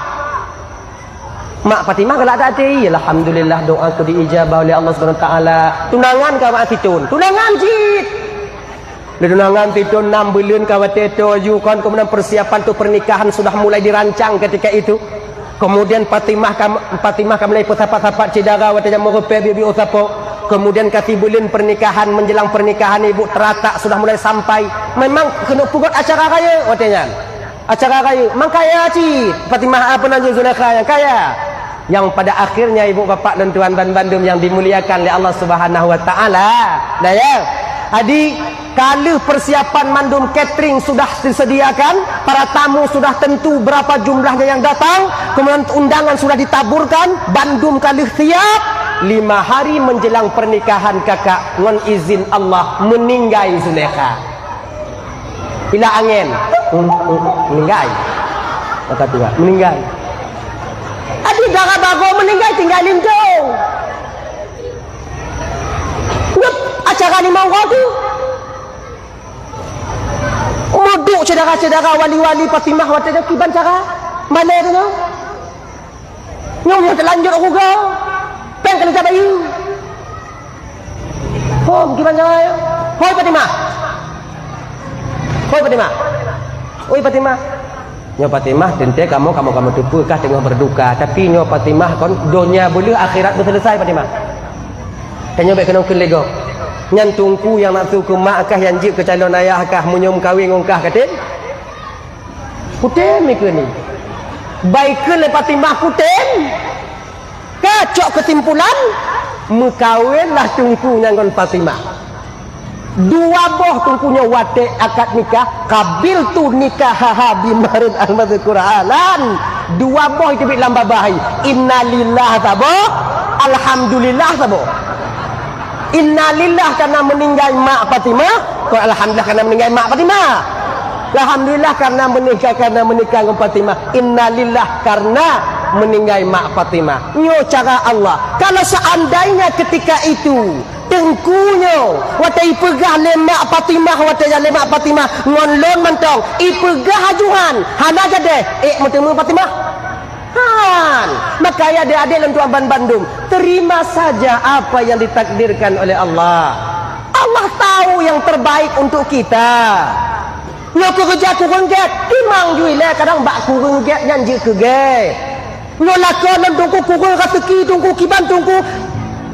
Mak Fatimah galak that até, "Alhamdulillah, doaku diijabah oleh Allah Subhanahu Wa Taala." Tunangan ka mak siton. Tunangan cit. Lé tunangan siton enam buleuen ka watée toe ju kon, kemudian persiapan untuk pernikahan sudah mulai dirancang ketika itu. Kemudian Fatimah ka, Fatimah ka mulai peusapat-sapat syedara watée nyan meureupe biôh-biôh sapo. Kemudian ka sibuleuen pernikahan, menjelang pernikahan ibu teratak sudah mulai sampai. Memang keuneuk peugot acara rayeuk watée nyan. Acara rayeuk, mang kaya cit Fatimah, apa nan Zulaikha nyang kaya. Nyang pada akhirnya ibu bapak dan tuan ban bandum yang dimuliakan oleh Allah Subhanahu Wa Taala. Nah ya, jadi ka lheueh persiapan mandum, catering sudah disediakan, para tamu sudah tentu berapa jumlahnya yang datang, kemudian undangan sudah ditaburkan, bandum ka lheueh siap. Lima hari menjelang pernikahan kakak, ngon izin Allah, meninggai Zulaikha. Ila angén. Meuninggai. Mata tua, meuninggai. Adi dara bagoe meuninggai, tinggai lintong. Nyoe acara limong uroe tu. Meuduek syedara-syedara wali-wali Fatimah watée nyoe kiban cara malée tu nyoe. Nyoe nyang teulanjut rugoe, péng keuneuk bayeue. Hom, kiban nyoe. Hoi Fatimah. Hoi Fatimah. Oi Fatimah. Nyoe Fatimah, teuntée kamoe, kamoe, kamoe teupeue kah teungoh berduka, tapi nyoe Fatimah kon donya beuleueh akhirat beuseuleusai Fatimah. Tanyoe bék keunong keulegoe. Nyan teungku nyang nafsu keu mak kah, nyang jeuet keu calon ayah kah, meunyoe meukawen ngon kah katen? Kutem ikeu ni. Baikeu lé Fatimah kutem. Ka cok keusimpulan, meukawenlah teungku nyan ngon Fatimah. Dua boh teungku nyoe watée akad nikah, qabiltu nikahaha bimahrun al-madzkur halan. Dua boh itu bit lam babah hai. Innalillah saboh, alhamdulillah saboh. Innalillah karena meninggai mak Fatimah, kon alhamdulillah karena meninggai mak Fatimah. Alhamdulillah karena menikah, karena menikah ngon Fatimah. Innalillah karena meninggai mak Fatimah. Nyoe cara Allah. Kalau seandainya ketika itu teungku nyoe watée ipeugah lé mak Fatimah, watée lé mak Fatimah ngon lôn mantong ipeugah ajuran hana gadeh, ék meuteumé Fatimah. Han, makanya adék-adék lôn tuan ban bandum, terima saja apa yang ditakdirkan oleh Allah. Allah tahu yang terbaik untuk kita. Nyoe keureuja kureueng gét, timang ju ilée kadang bak kureueng gét nyan jeuet keu gét. Nyoe lakoe lôn teungku kureueng raseuki teungku kiban teungku.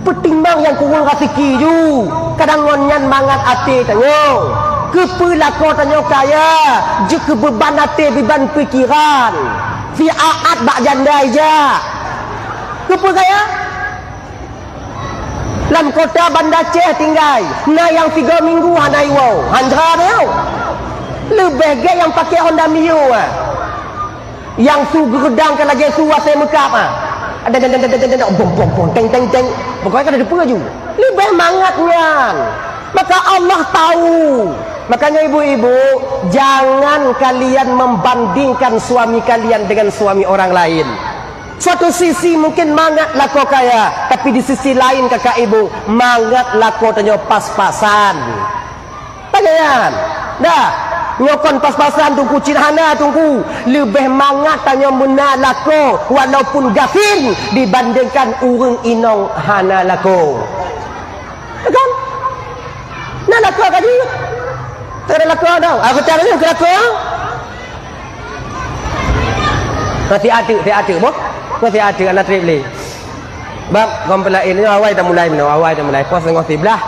Peutimang nyang kureueng raseuki ju. Kadang ngon nyan mangat até tanyoe. Keupeue lakoe tanyoe kaya, jeuet keu beuban até beuban pikeran. Siaat bak janda ijak. Keupeue kaya? Lam kota Banda Aceh tinggai, na nyang tiga minggu hana iwoe, handra tanyoe. Leubeh gét nyang pakai Honda Mio, ah. Nyang su geureudang ka lagée su asée meukab, ah. Ada, ada, ada, ada, ada, ada, bong, bong, bong, teng, teng, teng. Pokoknya kada teupeue ju. Leubeh mangat nyan. Maka Allah tahu. Makanya ibu-ibu, jangan kalian membandingkan suami kalian dengan suami orang lain. Satu sisi mungkin mangat lakoe kaya, tapi di sisi lain kakak ibu, mangat lakoe tanyoe pas-pasan. Pakaian. Dah. Nyoe kon pas-pasan teungku cit hana teungku. Leubeh mangat tanyoe meuna lakoe walaupun gasien dibandingkan ureuëng inong hana lakoe. Kan? Na lakoe ka jeuet. Tak ada lakoe dah. Aku tak ada lakoe. Masih ada, masih ada boh. Masih ada anak trip leh. Bab kompeni lain ni awai dah mulai meunoe, awai dah mulai. Pos tengah siblah.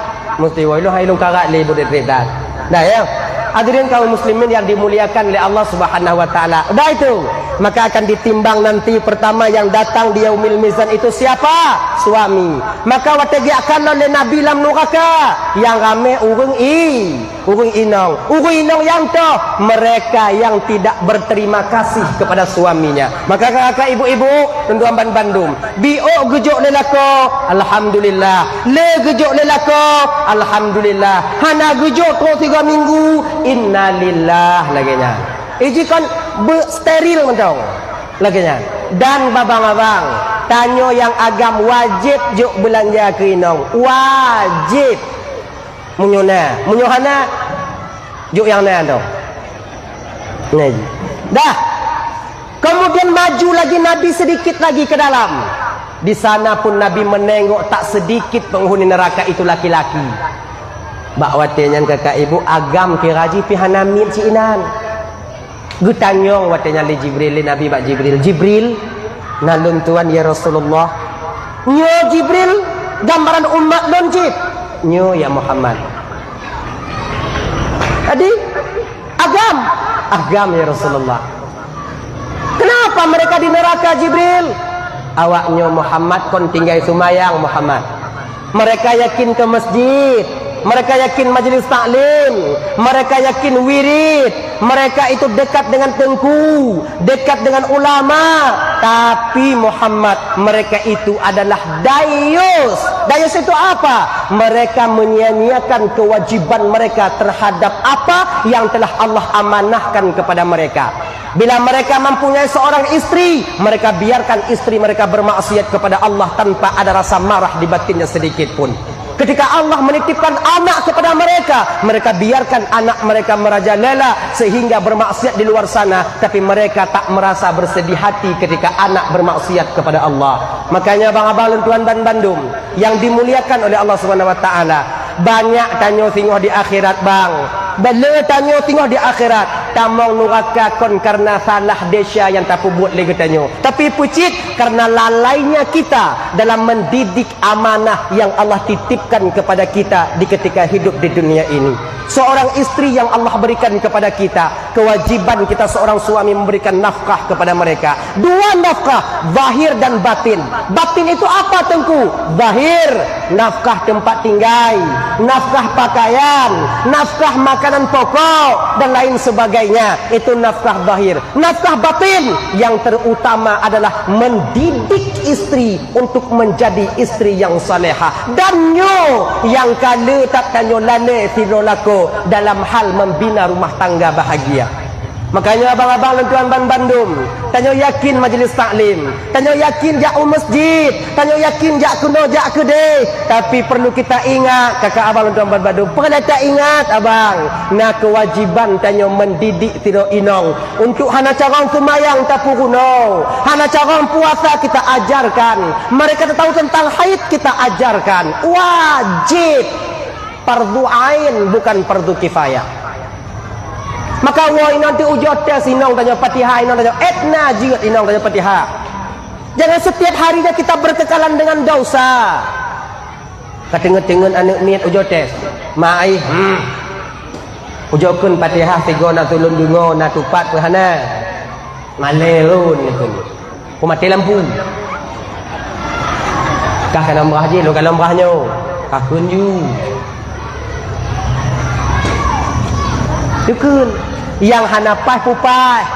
Mesti wai lu hai lu karat leh budak trip dah. Dah ya. Hadirin kaum muslimin yang dimuliakan oleh Allah Subhanahu wa taala. Udah itu, maka akan ditimbang nanti pertama yang datang di yaumil mizan itu siapa? Suami. Maka watée geujak kalon lé Nabi lam nuraka, yang ramé ureuëng i, ureuëng inong. Ureuëng inong yang toh, mereka yang tidak berterima kasih kepada suaminya. Maka kakak ibu-ibu, tuan-tuan ban bandum, biôk geujok lé lakoe, alhamdulillah. Lé geujok lé lakoe, alhamdulillah. Hana geujok trok tiga minggu, innalillah lagée nyan. Iji kon beu steril mantong lagée nyan. Dan babang-abang, tanyoe nyang agam wajéb jok beulanja keu inong. Wajéb. Meunyoe na, meunyoe hana, jok nyang na dong. Nah, dah. Kemudian maju lagi Nabi sedikit lagi ke dalam. Di sana pun Nabi menengok tak sedikit penghuni neraka itu laki-laki. Bak watée nyan kakak ibu agam kira jih pih hana miet si inan. Geutanyong watée nyan lé Jibril, lé Nabi bak Jibril, "Jibril, na lôn tuan ya Rasulullah." "Nyoe Jibril, gambaran umat lôn cit." "Nyoe ya Muhammad." "Adi, agam." "Agam ya Rasulullah." "Kenapa mereka di neraka Jibril?" "Awak nyoe Muhammad kon tinggai sumayang Muhammad." Mereka yakin ke masjid, mereka yakin majelis taklim, mereka yakin wirid, mereka itu dekat dengan teungku, dekat dengan ulama. Tapi Muhammad, mereka itu adalah dayus. Dayus itu apa? Mereka menyia-nyiakan kewajiban mereka terhadap apa yang telah Allah amanahkan kepada mereka. Bila mereka mempunyai seorang istri, mereka biarkan istri mereka bermaksiat kepada Allah tanpa ada rasa marah di batinnya sedikit pun. Ketika Allah menitipkan anak kepada mereka, mereka biarkan anak mereka merajalela sehingga bermaksiat di luar sana, tapi mereka tak merasa bersedih hati ketika anak bermaksiat kepada Allah. Makanya, abang-abang lôn tuan ban bandum yang dimuliakan oleh Allah Subhanahu wa taala, banyak tanyoe singoh di akhirat, bang. Bela tanyoe singoh di akhirat, tamong nuraka kon karena salah desya nyang tapeubuet lé geutanyoe. Tapi peucit karena lalainya kita dalam mendidik amanah yang Allah titipkan kepada kita di ketika hidup di dunia ini. Seorang istri yang Allah berikan kepada kita, kewajiban kita seorang suami memberikan nafkah kepada mereka. Dua nafkah, zahir dan batin. Batin itu apa, Teungku? Zahir, nafkah tempat tinggai, nafkah pakaian, nafkah makanan pokok, dan lain sebagainya. Itu nafkah zahir. Nafkah batin yang terutama adalah mendidik istri untuk menjadi istri yang salehah. Dan nyoe nyang ka le that tanyoe lalée sidroe lakoe dalam hal membina rumah tangga bahagia. Makanya abang-abang lôn tuan ban bandum, tanyoe yakin majelis taklim, tanyoe yakin jak u masjid, tanyoe yakin jak keunoe jak keudeh, tapi perlu kita ingat, kakak abang lôn tuan ban bandum, peureulée ta ingat abang, na kewajiban tanyoe mendidik sidroe inong untuk hana carông seumayang tapeurunoe, hana carông puasa kita ajarkan, mereka tahu tentang haid kita ajarkan, wajib, fardu ain bukan fardu kifayah. Maka woe inong teuh ujoe tes inong tanyoe Fatihah, inong tanyoe étna jeuet inong tanyoe Fatihah. Jangan setiap harinya kita berkekalan dengan dosa. Ka teungeut-teungeut aneuëk miet ujoe tes. Ma ai, hmm. Ujoe kheun Fatihah sigoe na tulôn deungoe na tupat peuhana. Malée lôn kheun. Peumaté lampu. Kah kana meubrah jih, lôn kana meubrah nyoe. Ka kheun ju. Dikeun. Nyang hana paih pupaih.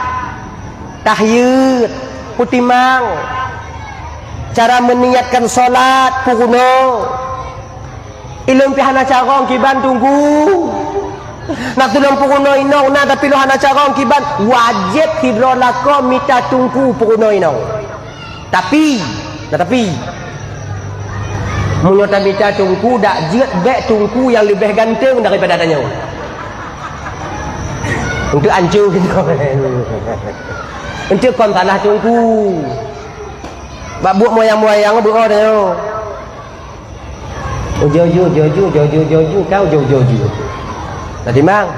Tahyeuet, peutimang. Cara meuniatkan salat, peurunoe. Ilôn pih hana carông kiban Teungku. Na tulông peurunoe inong na, tapi lôn hana carông kiban. Wajéb sidroe lakoe mita Teungku peurunoe inong. Tapi, na tapi, meunyoe tamita Teungku dak jeuet bék Teungku nyang leubeh ganteng daripada tanyoe. Untuk ancô gitu. Untuk kon tanah Teungku. Bak buet moyang-moyang beuo tanyoe. Uju-uju, uju-uju, uju-uju, uju-uju, kau uju-uju, uju. Nah, timang.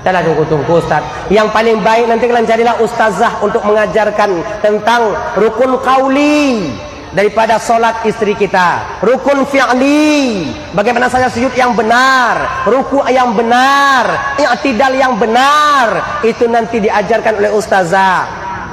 Taklah tunggu-tunggu, Ustaz. Yang paling baik nanti kalian carilah ustazah untuk mengajarkan tentang rukun qauli. daripada salat istri kita. Rukun fi'li, bagaimana saja sujud yang benar, rukuk yang benar, i'tidal yang benar, itu nanti diajarkan oleh ustazah.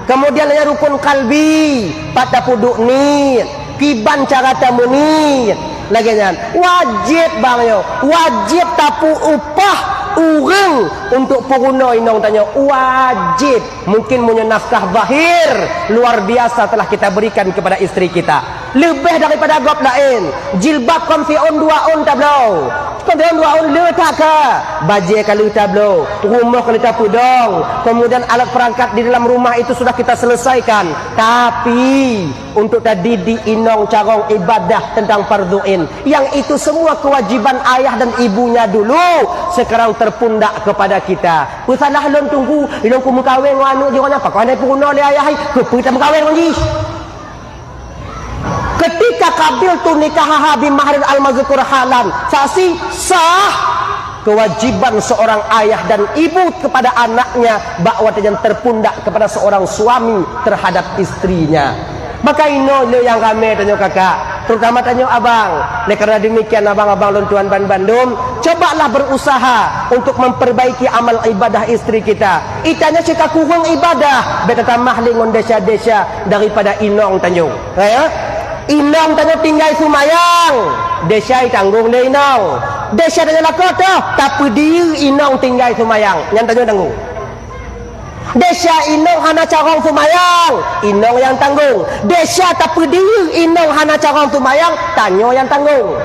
Kemudian ada rukun kalbi, pat tapeuduek niet, kiban cara tameuniet. Lagèe nyan, wajéb bang nyoe, wajéb tapeuupah ureueng untuk peurunoe inong tanyoe, wajéb. Mungkin meunyoe nafkah zahir luar biasa telah kita berikan kepada istri kita. Leubeh daripada gob laén, jilbab kon siôn dua ôn tabloe. Kon siôn dua ôn le that ka. Bajèe ka lheueh tabloe, rumoh ka lheueh tapeudong, kemudian alat perangkat di dalam rumah itu sudah kita selesaikan. Tapi, untuk tadidik inong carông ibadah tentang fardhu ain, yang itu semua kewajiban ayah dan ibunya dulu, sekarang terpundak kepada kita. Peusalah lôn teungku, ilôn ku meukawen ngon aneuk jih nyan, pakon hana peurunoe lé ayah hai, keupeue tameukawen ngon jih? Ketika qabiltu nikahaha bimahrin al-mazkur halan, saksi sah. Kewajiban seorang ayah dan ibu kepada anaknya bak watèe nyan terpundak kepada seorang suami terhadap istrinya. Maka inoe le nyang ramè tanyoe kakak, terutama tanyoe abang. Lé karena demikian abang-abang lôn tuan banbandum, cobalah berusaha untuk memperbaiki amal ibadah istri kita. Itanyoe cit ka kureueng ibadah, bèk tatamah lé ngon desya-desya daripada inong tanyoe. Ya? Inong tanyoe tinggai seumayang, desya tanggong lé inong. Desya tanyoe lakoe toh, tapeudiyeu inong tinggai seumayang, nyan tanyoe tanggong. Desya inong hana carông seumayang, inong nyang tanggong. Desya tapeudiyeu inong hana carông seumayang, tanyoe nyang tanggong.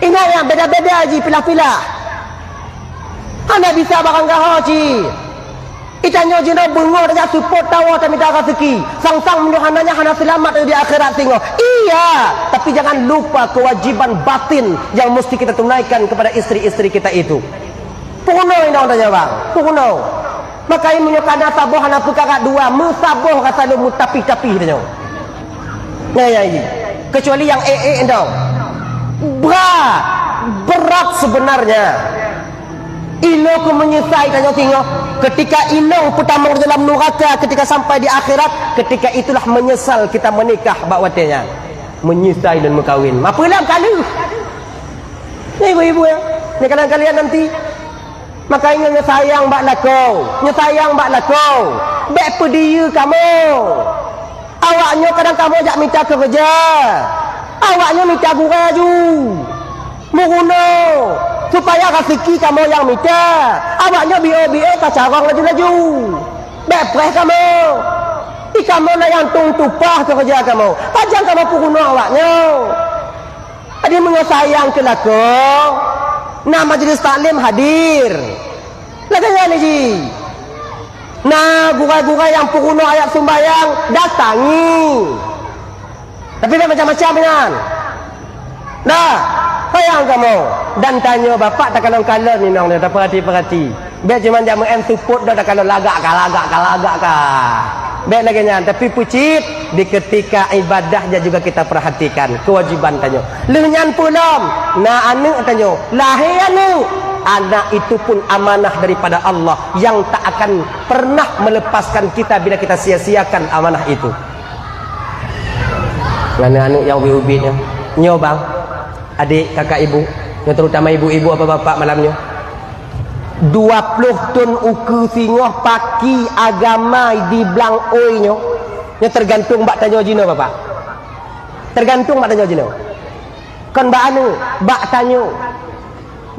Ingat, nyang beda-beda jih pilah-pilah. Hana bisa barang gaho cit. Itanyoe jinoe beungoh tajak seupôt tawoe tamita raseuki. Sang-sang meunyoe hana nyan hana seulamat di akhirat singoh. Iya, tapi jangan lupa kewajiban batin yang mesti kita tunaikan kepada istri-istri kita itu. Peurunoe inong tanyoe bang, peurunoe. Maka meunyoe kana saboh hana peukara dua, meusaboh rasa lôn meutapih-tapih tanyoe. Nah, ya, ya. Kecuali nyang ék-ék inong. Berat, berat sebenarnya. Ilôn ku meunyeusai tanyoe singoh, ketika inong peutamong dalam nuraka, ketika sampai di akhirat, ketika itulah menyesal kita menikah bak watèe nyan. Meunyeusai lôn meukawen. Mapeulom ka lheueh. Nyan ibu-ibu ya. Nyan kadang kalian nanti. Maka ingat nyoe sayang bak lakoe, nyoe sayang bak lakoe. Bèk peudiyeu kamoe. Awak nyoe kadang kamoe jak mita keureuja. Awak nyoe mita gurèe laju. Meurunoe, supaya raseuki kamoe nyang mita. Awak nyoe biôh-biôh ka carông laju-laju. Bèk preh kamoe. Di kamoe na nyang tueng tupah keureuja kamoe. Pajan kamoe peurunoe awak nyoe. Jadi meunyoe sayang keu lakoe, na majlis taklim hadir. Lagèe nyan jih. Na gurèe-gurèe nyang peurunoe ayat sumbayang, datangi. Tapi bèk macam-macam nyan. Nah, sayang kamoe. Dan tanyoe bapak takalon-kalon inong nyoe, tapeurati-peurati. Bèk cuma jak meu'en seupôt dah, takalon lagak ka, lagak ka, lagak ka. Bèk lagèe nyan, tapi peucit di ketika ibadah ja juga kita perhatikan kewajiban tanyoe. Lheueh nyan peulom, na aneuk tanyoe, lahé aneuk. Anak itu pun amanah daripada Allah yang tak akan pernah melepaskan kita bila kita sia-siakan amanah itu. Ngon aneuk nyang ubit-ubit nyoe. Nyoe bang, adik, kakak, ibu, nyoe terutama ibu-ibu, bapak-bapak malam nyoe. Dua ploh thon ukeue singoh paki agama di blang ôi nyoe, nyoe tergantung bak tanyoe jinoe, Bapak. Tergantung bak tanyoe jinoe. Kon bak aneuk, bak tanyoe.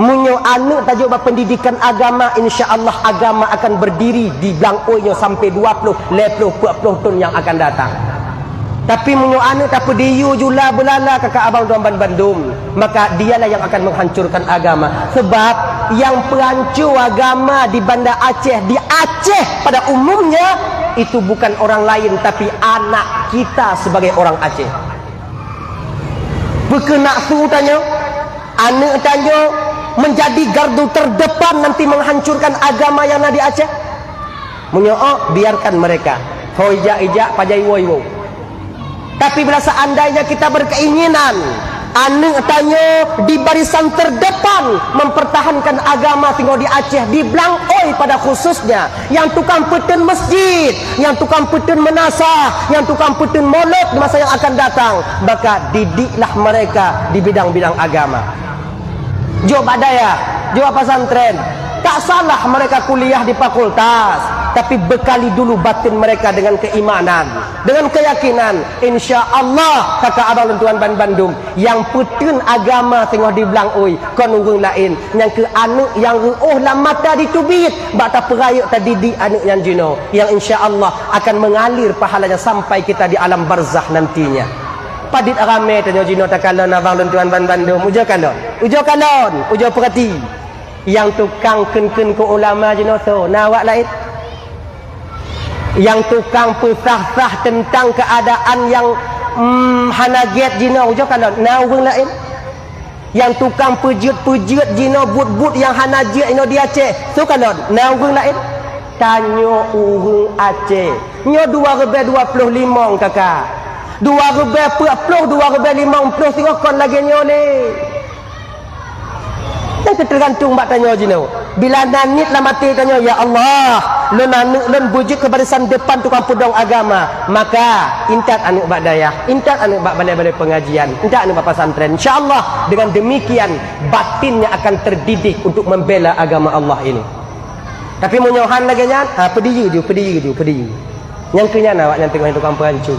Meunyoe aneuk tajok bak pendidikan agama, insya Allah agama akan berdiri di blang ôi nyoe sampai dua ploh, lhèe ploh, peuet ploh thon nyang akan datang. Tapi meunyoe aneuk tapeudiyeu jula beulala kakak abang tuan ban bandum, maka dialah yang akan menghancurkan agama. Sebab yang peuhanco agama di Banda Aceh, di Aceh pada umumnya, itu bukan orang lain tapi anak kita sebagai orang Aceh. Peu keuh nak su tanyoe, aneuk tanyoe menjadi gardu terdepan nanti menghancurkan agama yang na di Aceh? Meunyoe, biarkan mereka. Ho ijak-ijak, pajan iwoe-iwoe. Tapi bila seandainya kita berkeinginan Aneuk tanyoe di barisan terdepan mempertahankan agama singoh di Aceh, di Blang Oi pada khususnya, nyang tukang peuteun masjid, nyang tukang peuteun meunasah, nyang tukang peuteun molod di masa yang akan datang, maka didiklah mereka di bidang-bidang agama. Jok bak dayah, jok bak pesantren. Tak salah mereka kuliah di fakultas, tapi bekali dulu batin mereka dengan keimanan, dengan keyakinan. Insya Allah, kakak abang lôn tuan ban bandum, nyang peuteun agama singoh di Blang Oi kon ureuëng laén, nyang keu aneuk nyang reuôh lam mata jiteubiet bak tapeurayeuk tadidik aneuk nyan jinoe, nyang insya Allah akan mengalir pahalanya sampai kita di alam barzakh nantinya. Padit ramé tanyoe jinoe takalon abang lôn tuan ban bandum. Ujoe kalon, ujoe kalon, ujoe peurati. Nyang tukang kheun-kheun keu ulama jinoe soe, na awak laén? Nyang tukang peusah-sah teuntang keuadaan nyang, mm, hana gét jinoe, ujoe kalon, na ureuëng laén? Nyang tukang peujeuet-peujeuet jinoe buet-buet nyang hana jeuet inoe di Aceh, soe kalon, na ureuëng laén? Tanyoe ureuëng Aceh. Nyoe dua ribèe dua ploh limong, kakak. Dua ribèe peuet ploh, dua ribèe limong ploh singoh kon lagèe nyoe lé. Nyan teugantung bak tanyoe jinoe. Bila na niet lam até tanyoe, "Ya Allah, lôn aneuk lôn beujeuet keu barisan depan tukang peudong agama," maka intat aneuk bak dayah, intat aneuk bak balè-balè pengajian, intat aneuk bak pesantren. Insya Allah, dengan demikian, batinnya akan terdidik untuk membela agama Allah ini. Tapi meunyoe han lagèe nyan, ha, peudiyeu ju, peudiyeu ju, peudiyeu. Nyang keu nyan awaknyan teungoh tukang peuhanco.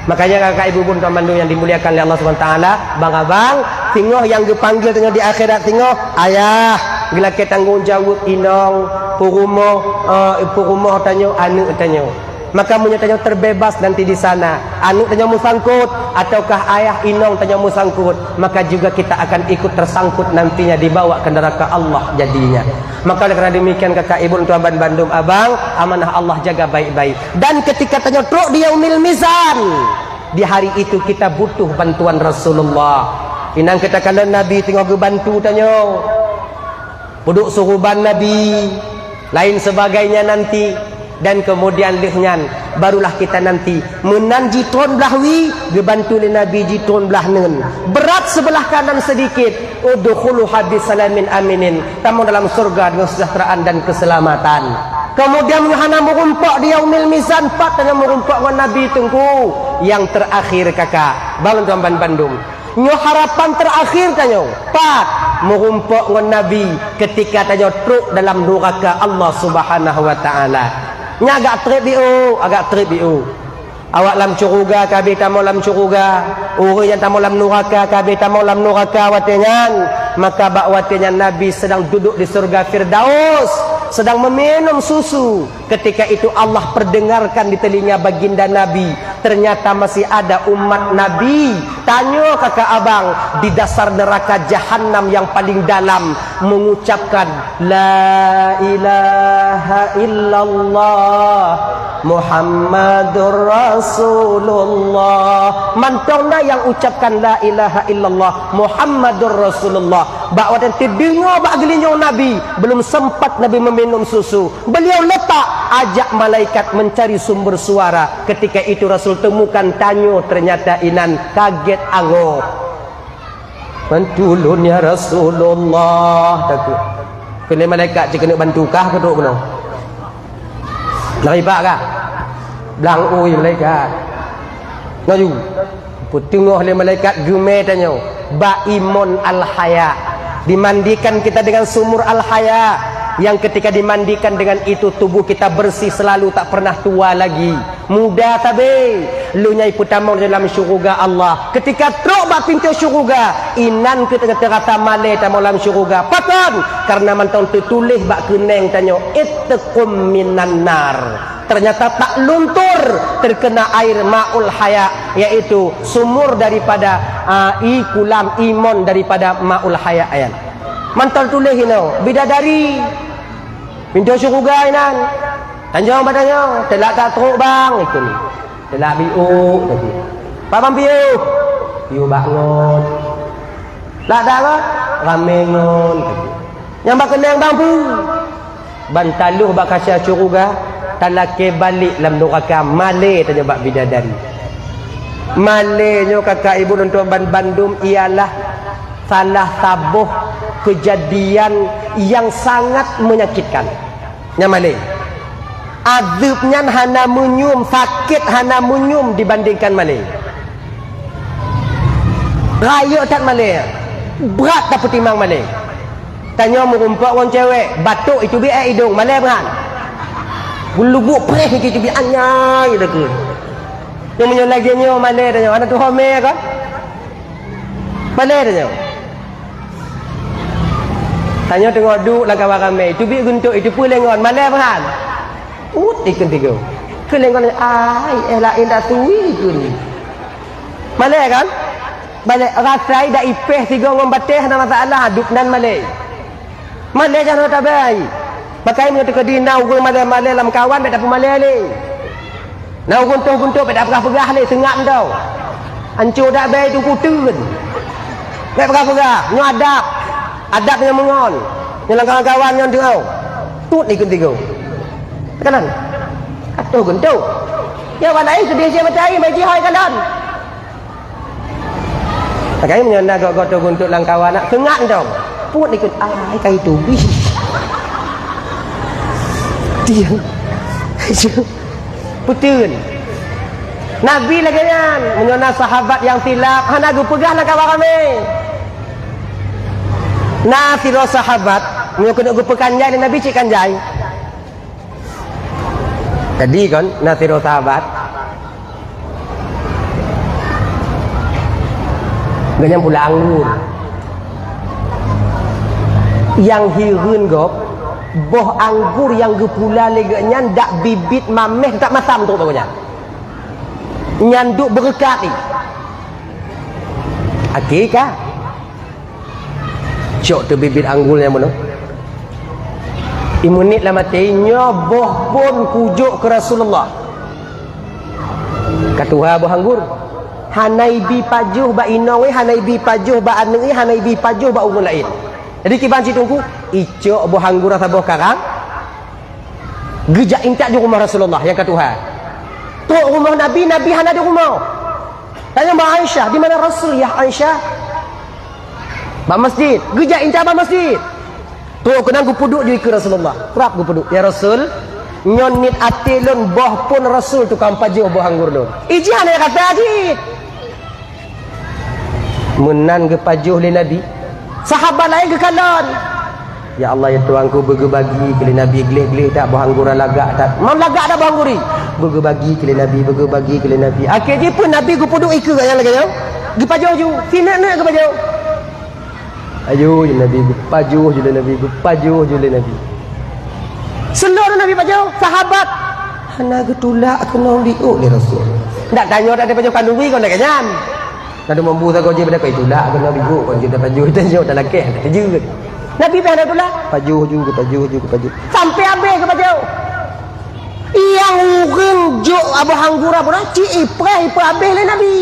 Makanya kakak ibu-ibu tuan bandum yang dimuliakan oleh Allah Subhanahu Wa Taala, bang abang, singoh nyang geupanggil tanyoe di akhirat singoh, ayah, geulakèe tanggong jaweueb inong, peurumoh, eh, peurumoh tanyoe, aneuk tanyoe. Maka meunyoe tanyoe terbebas nanti di sana, aneuk tanyoe meusangkot, ataukah ayah inong tanyoe meusangkot, maka juga kita akan ikut tersangkut nantinya dibawa ke neraka Allah jadinya. Maka oleh karena demikian, kakak ibu tuan ban bandum abang, amanah Allah jaga baik-baik. Dan ketika tanyoe trok di yaumil mizan, di hari itu kita butuh bantuan Rasulullah. Inan kita kalon Nabi teungoh geubantu tanyoe. Peuduek suruban Nabi, lain sebagainya nanti. Dan kemudian lheueh nyan, barulah kita nanti meunan jitron blah wie, geubantu lé Nabi jitron blah neun. Berat sebelah kanan sedikit, udkhuluha bisalamin aminin. Tamong dalam surga dengan kesejahteraan dan keselamatan. Kemudian meunyoe hana meurumpok di yaumil mizan, pat tanyoe meurumpok ngon Nabi teungku. Nyang terakhir kakak, bang tuan ban bandum. Nyoe harapan terakhir tanyoe, pat meurumpok ngon Nabi ketika tanyoe trok dalam nuraka Allah Subhanahu Wa Taala. Nyan agak treb iôh, agak treb iôh. Awak lam syeuruga ka habéh tamong lam syeuruga, ureuëng nyang tamong lam nuraka ka habéh tamong lam nuraka watée nyan. Maka bak watée nyan Nabi sedang duduk di syeuruga Firdaus, sedang meuminum susu. Ketika itu Allah perdengarkan di telinga baginda Nabi, ternyata masih ada umat Nabi, tanyoe kakak abang, di dasar neraka Jahannam yang paling dalam mengucapkan, "La ilaha illallah Muhammadur Rasulullah." Mantong na nyang ucapkan, "La ilaha illallah Muhammadur Rasulullah." Bak watée teudeungoe bak geulinyueng Nabi, belum sempat Nabi meminum susu, beliau letak ajak malaikat mencari sumber suara. Ketika itu Rasul temukan tanyoe, ternyata inan kaget angoh. "Bantu lôn ya Rasulullah," takheun. Kheun lé malaikat, "Cit keuneuk bantu kah keutrok keunoe?" Naripak kah? Blang ui malaikat. Laju. Peuteungoh lé malaikat geumé tanyoe bak imon al-haya. Dimandikan kita dengan sumur al-haya, yang ketika dimandikan dengan itu, tubuh kita bersih selalu, tak pernah tua lagi, muda sabe. Lheueh nyan peutamong dalam syuruga Allah. Ketika trok bak pintoe syuruga, inan keuh teurasa malée tamong lam syuruga. Pakon? Karena mantong teutuléh bak keuneng tanyoe, "Itqum minan nar." Ternyata tak luntur terkena air maul haya, yaitu sumur daripada, ah, i kulam imon daripada maul haya nyan. Mantong tuléh inoe, bidadari. Pintoe syuruga inan. Tanyoe bak tanyoe, "Teulak tak trok bang?" Ikheun. "Teulak biôh," kheun. "Bak ban piôh?" "Piôh bak ngon." "Lak dak bang?" "Ramé ngon," kheun. "Nyang bak keuneng bang peue?" Ban taloh bak kaca syuruga, talakée balek lam nuraka, malée tanyoe bak bidadari. Malée nyoe, kakak ibu, untuk ban-, bandum ialah salah saboh kejadian yang sangat menyakitkan. Nyang malée. Azeub nyan hana meunyoe, sakét hana meunyoe dibandingkan malée. Rayeuk that malée. Brat tapeutimang malée. Tanyoe meurumpok ngon cewek, batuk itu bi ék idong, malée brat. Geulubuk preh itu bi anyai dah ke. Nyoe meunyoe lagée nyoe malée tanyoe, hana tuho mé kon? Malée tanyoe. Tanyoe teungoh duek lam kawan ramé, itu bi geuntok, itu peue lengon, malée brat. Ut ikun tigo. Keu lengon ai, eh laén dak tui ikun. Malée kan? Malée rasai dak ipeh tigo ngon bateh hana masalah, duek nan malée. Malée jangan tabai. Makai meunyoe teukeudi na ureuëng malée-malée lam kawan, bék tapeumalée lé. Na ureuëng toh guntok, bék tapeugah-peugah lé, seungab mantong. Anco dak bai tu kuteun. Bék peugah-peugah, nyoe adab. Adab nyang meungon. Nyoe lam kawan-kawan nyoe teuh. Tut ikun tigo. Kalon. Atoh guntok. Ya walai sedih je matai, mai jihai kalon. Takai meunyoe na gob-gob teuh guntok lam kawan, nak seungab dong. Put ikut ai kai tubi. Dia. Betul. Nabi lagée nyan, meunyoe na sahabat nyang silap, hana geupeugah lam kawan ramé. Na sidroe sahabat, meunyoe keuneuk geupeukanjai lé Nabi cit kanjai. Jadi kon, na sidroe sahabat, gobnyan pula anggor. Nyang hireuen gob, boh anggor nyang geupula lé gobnyan dak bibit mameh, teutap masam trok bak gobnyan. Nyan duek beureukat jih. Akhé ka. Cok teuh bibit anggor nyang meunoe. Imeunit lam até, nyoe boh phon kujok keu Rasulullah. Ka tuha boh anggor. Hana ibi pajoh bak inong, eh, hana ibi pajoh bak aneuk, eh, hana ibi pajoh bak ureuëng laén. Jadi kiban cit Teungku, icok boh anggor saboh karang, geujak intat di rumoh Rasulullah nyang ka tuha. Trok rumoh Nabi, Nabi hana di rumoh. Tanyong bak Aisyah, "Di mana Rasul, ya Aisyah?" "Bak masjid." Geujak intat bak masjid. Trok keunan geupeuduek ju ikeue Rasulullah. Prap geupeuduek, "Ya Rasul, nyoe niet até lôn boh phon Rasul tukang pajoh boh anggor lôn." Ijih hana rasa jih. Meunan geupajoh lé Nabi. Sahabat laén geukalon. "Ya Allah, ya Tuhanku, beugeubagi keu lé Nabi, gleh-gleh that boh anggor, lagak that." Mam lagak that boh anggor jih. "Beugeubagi keu lé Nabi, beugeubagi keu lé Nabi." Akhé jih pun Nabi geupeuduek ikeue nyang lagée nyoe. Geupajoh ju, sineuk-neuk geupajoh. Ayo, ya Nabi, geupajoh ju lé Nabi, geupajoh ju lé Nabi. Seuleueng Nabi pajoh, sahabat hana geutulak keunoe biôk lé Rasul. Ndak tanyoe dak dipajoh khanuri kon lagée nyan. Kadu mambu sagoe jih beudak kai tulak keunoe biôk kon jih dipajoh, tanyoe dak lakée, dak jeuet. Nabi pih hana tulak. Pajoh ju, geupajoh ju, geupajoh. Sampai habéh geupajoh. Nyang ureuëng jok boh anggor bunoe, cit ipreh ipeuhabéh lé Nabi.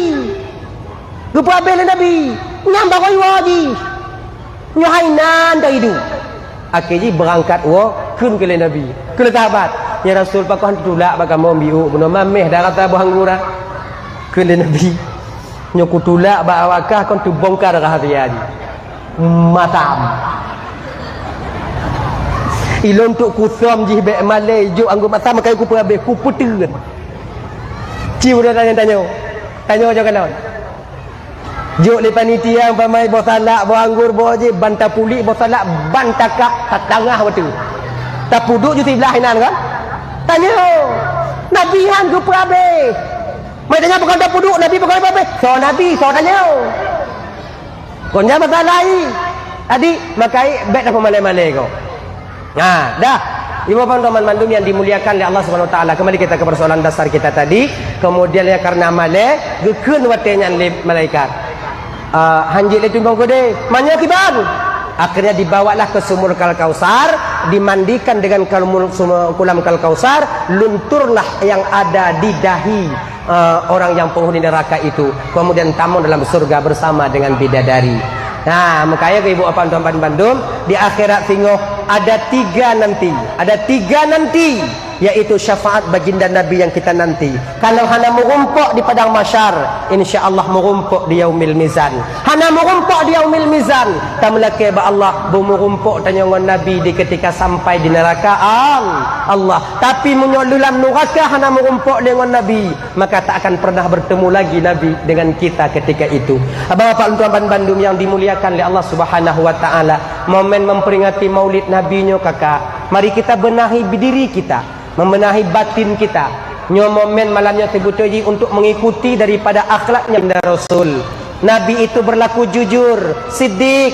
Geupeuhabéh lé Nabi. Nyan barô iwoe jih. Nyoe hai nan teuidu. Akhé jih beurangkat woe kheun keu lé Nabi. Kheun lé sahabat, "Ya Rasul, pakon tulak bak kamoe biôk bunoe, mameh dak rasa boh anggor?" Kheun lé Nabi, "Nyoe kutulak bak awak kah kon teubongkar rahsia jih." Masam. Ilôn trok kusöm jih bék malée jok anggor masam, maka kupeuhabéh, kupeuteun. Ci udah tanya-tanya. Tanyoe jok kalon. Jok lé panitia umpamai boh salak, boh anggor, boh jih, ban tapulik boh salak, ban takab, tatangah watée. Tapeuduek ju siblah inan kan? Tanyoe. Nabi han geupeuhabéh. Mai tanya pakon tapeuduek, Nabi pakon geupeuhabéh. Soe Nabi, soe tanyoe. Kon nyan masalah jih. Jadi, makai bék tapeumalée-malée ko. Nah, dah. Ibu bapak teman mandum yang dimuliakan oleh Allah Subhanahu wa taala. Kembali kita ke persoalan dasar kita tadi. Kemudian ya karena malée, geukheun watée nyan lé malaikat. Ah, hanjeuet lé tumbong keudeh, manyang kiban. Akhirnya dibawalah ke sumur Kal Kausar, dimandikan dengan kalmul-, sumur, kulam Kal Kausar, lunturlah yang ada di dahi eh, orang yang penghuni neraka itu, kemudian tamong dalam surga bersama dengan bidadari. Nah, makanya ke ibu apa tuan bandum, di akhirat singoh ada tiga nanti, ada tiga nanti yaitu syafaat baginda Nabi yang kita nanti. Kalau hana meurumpok di padang mahsyar, insya Allah meurumpok di yaumil mizan. Hana meurumpok di yaumil mizan, tameulakée bak Allah, beumeurumpok tanyoe ngon Nabi di ketika sampai di neraka Al-, Allah. Tapi meunyoe lam nuraka hana meurumpok lé ngon Nabi, maka tak akan pernah bertemu lagi Nabi dengan kita ketika itu. Bapak-bapak, lôn tuan bandum yang dimuliakan oleh Allah Subhanahu wa Taala, momen memperingati Maulid Nabi nyoe, kakak, mari kita benahi diri kita, membenahi batin kita. Nyoe momen malam nyoe teubeutôi jih untuk mengikuti daripada akhlaknya Rasul. Nabi itu berlaku jujur, siddiq,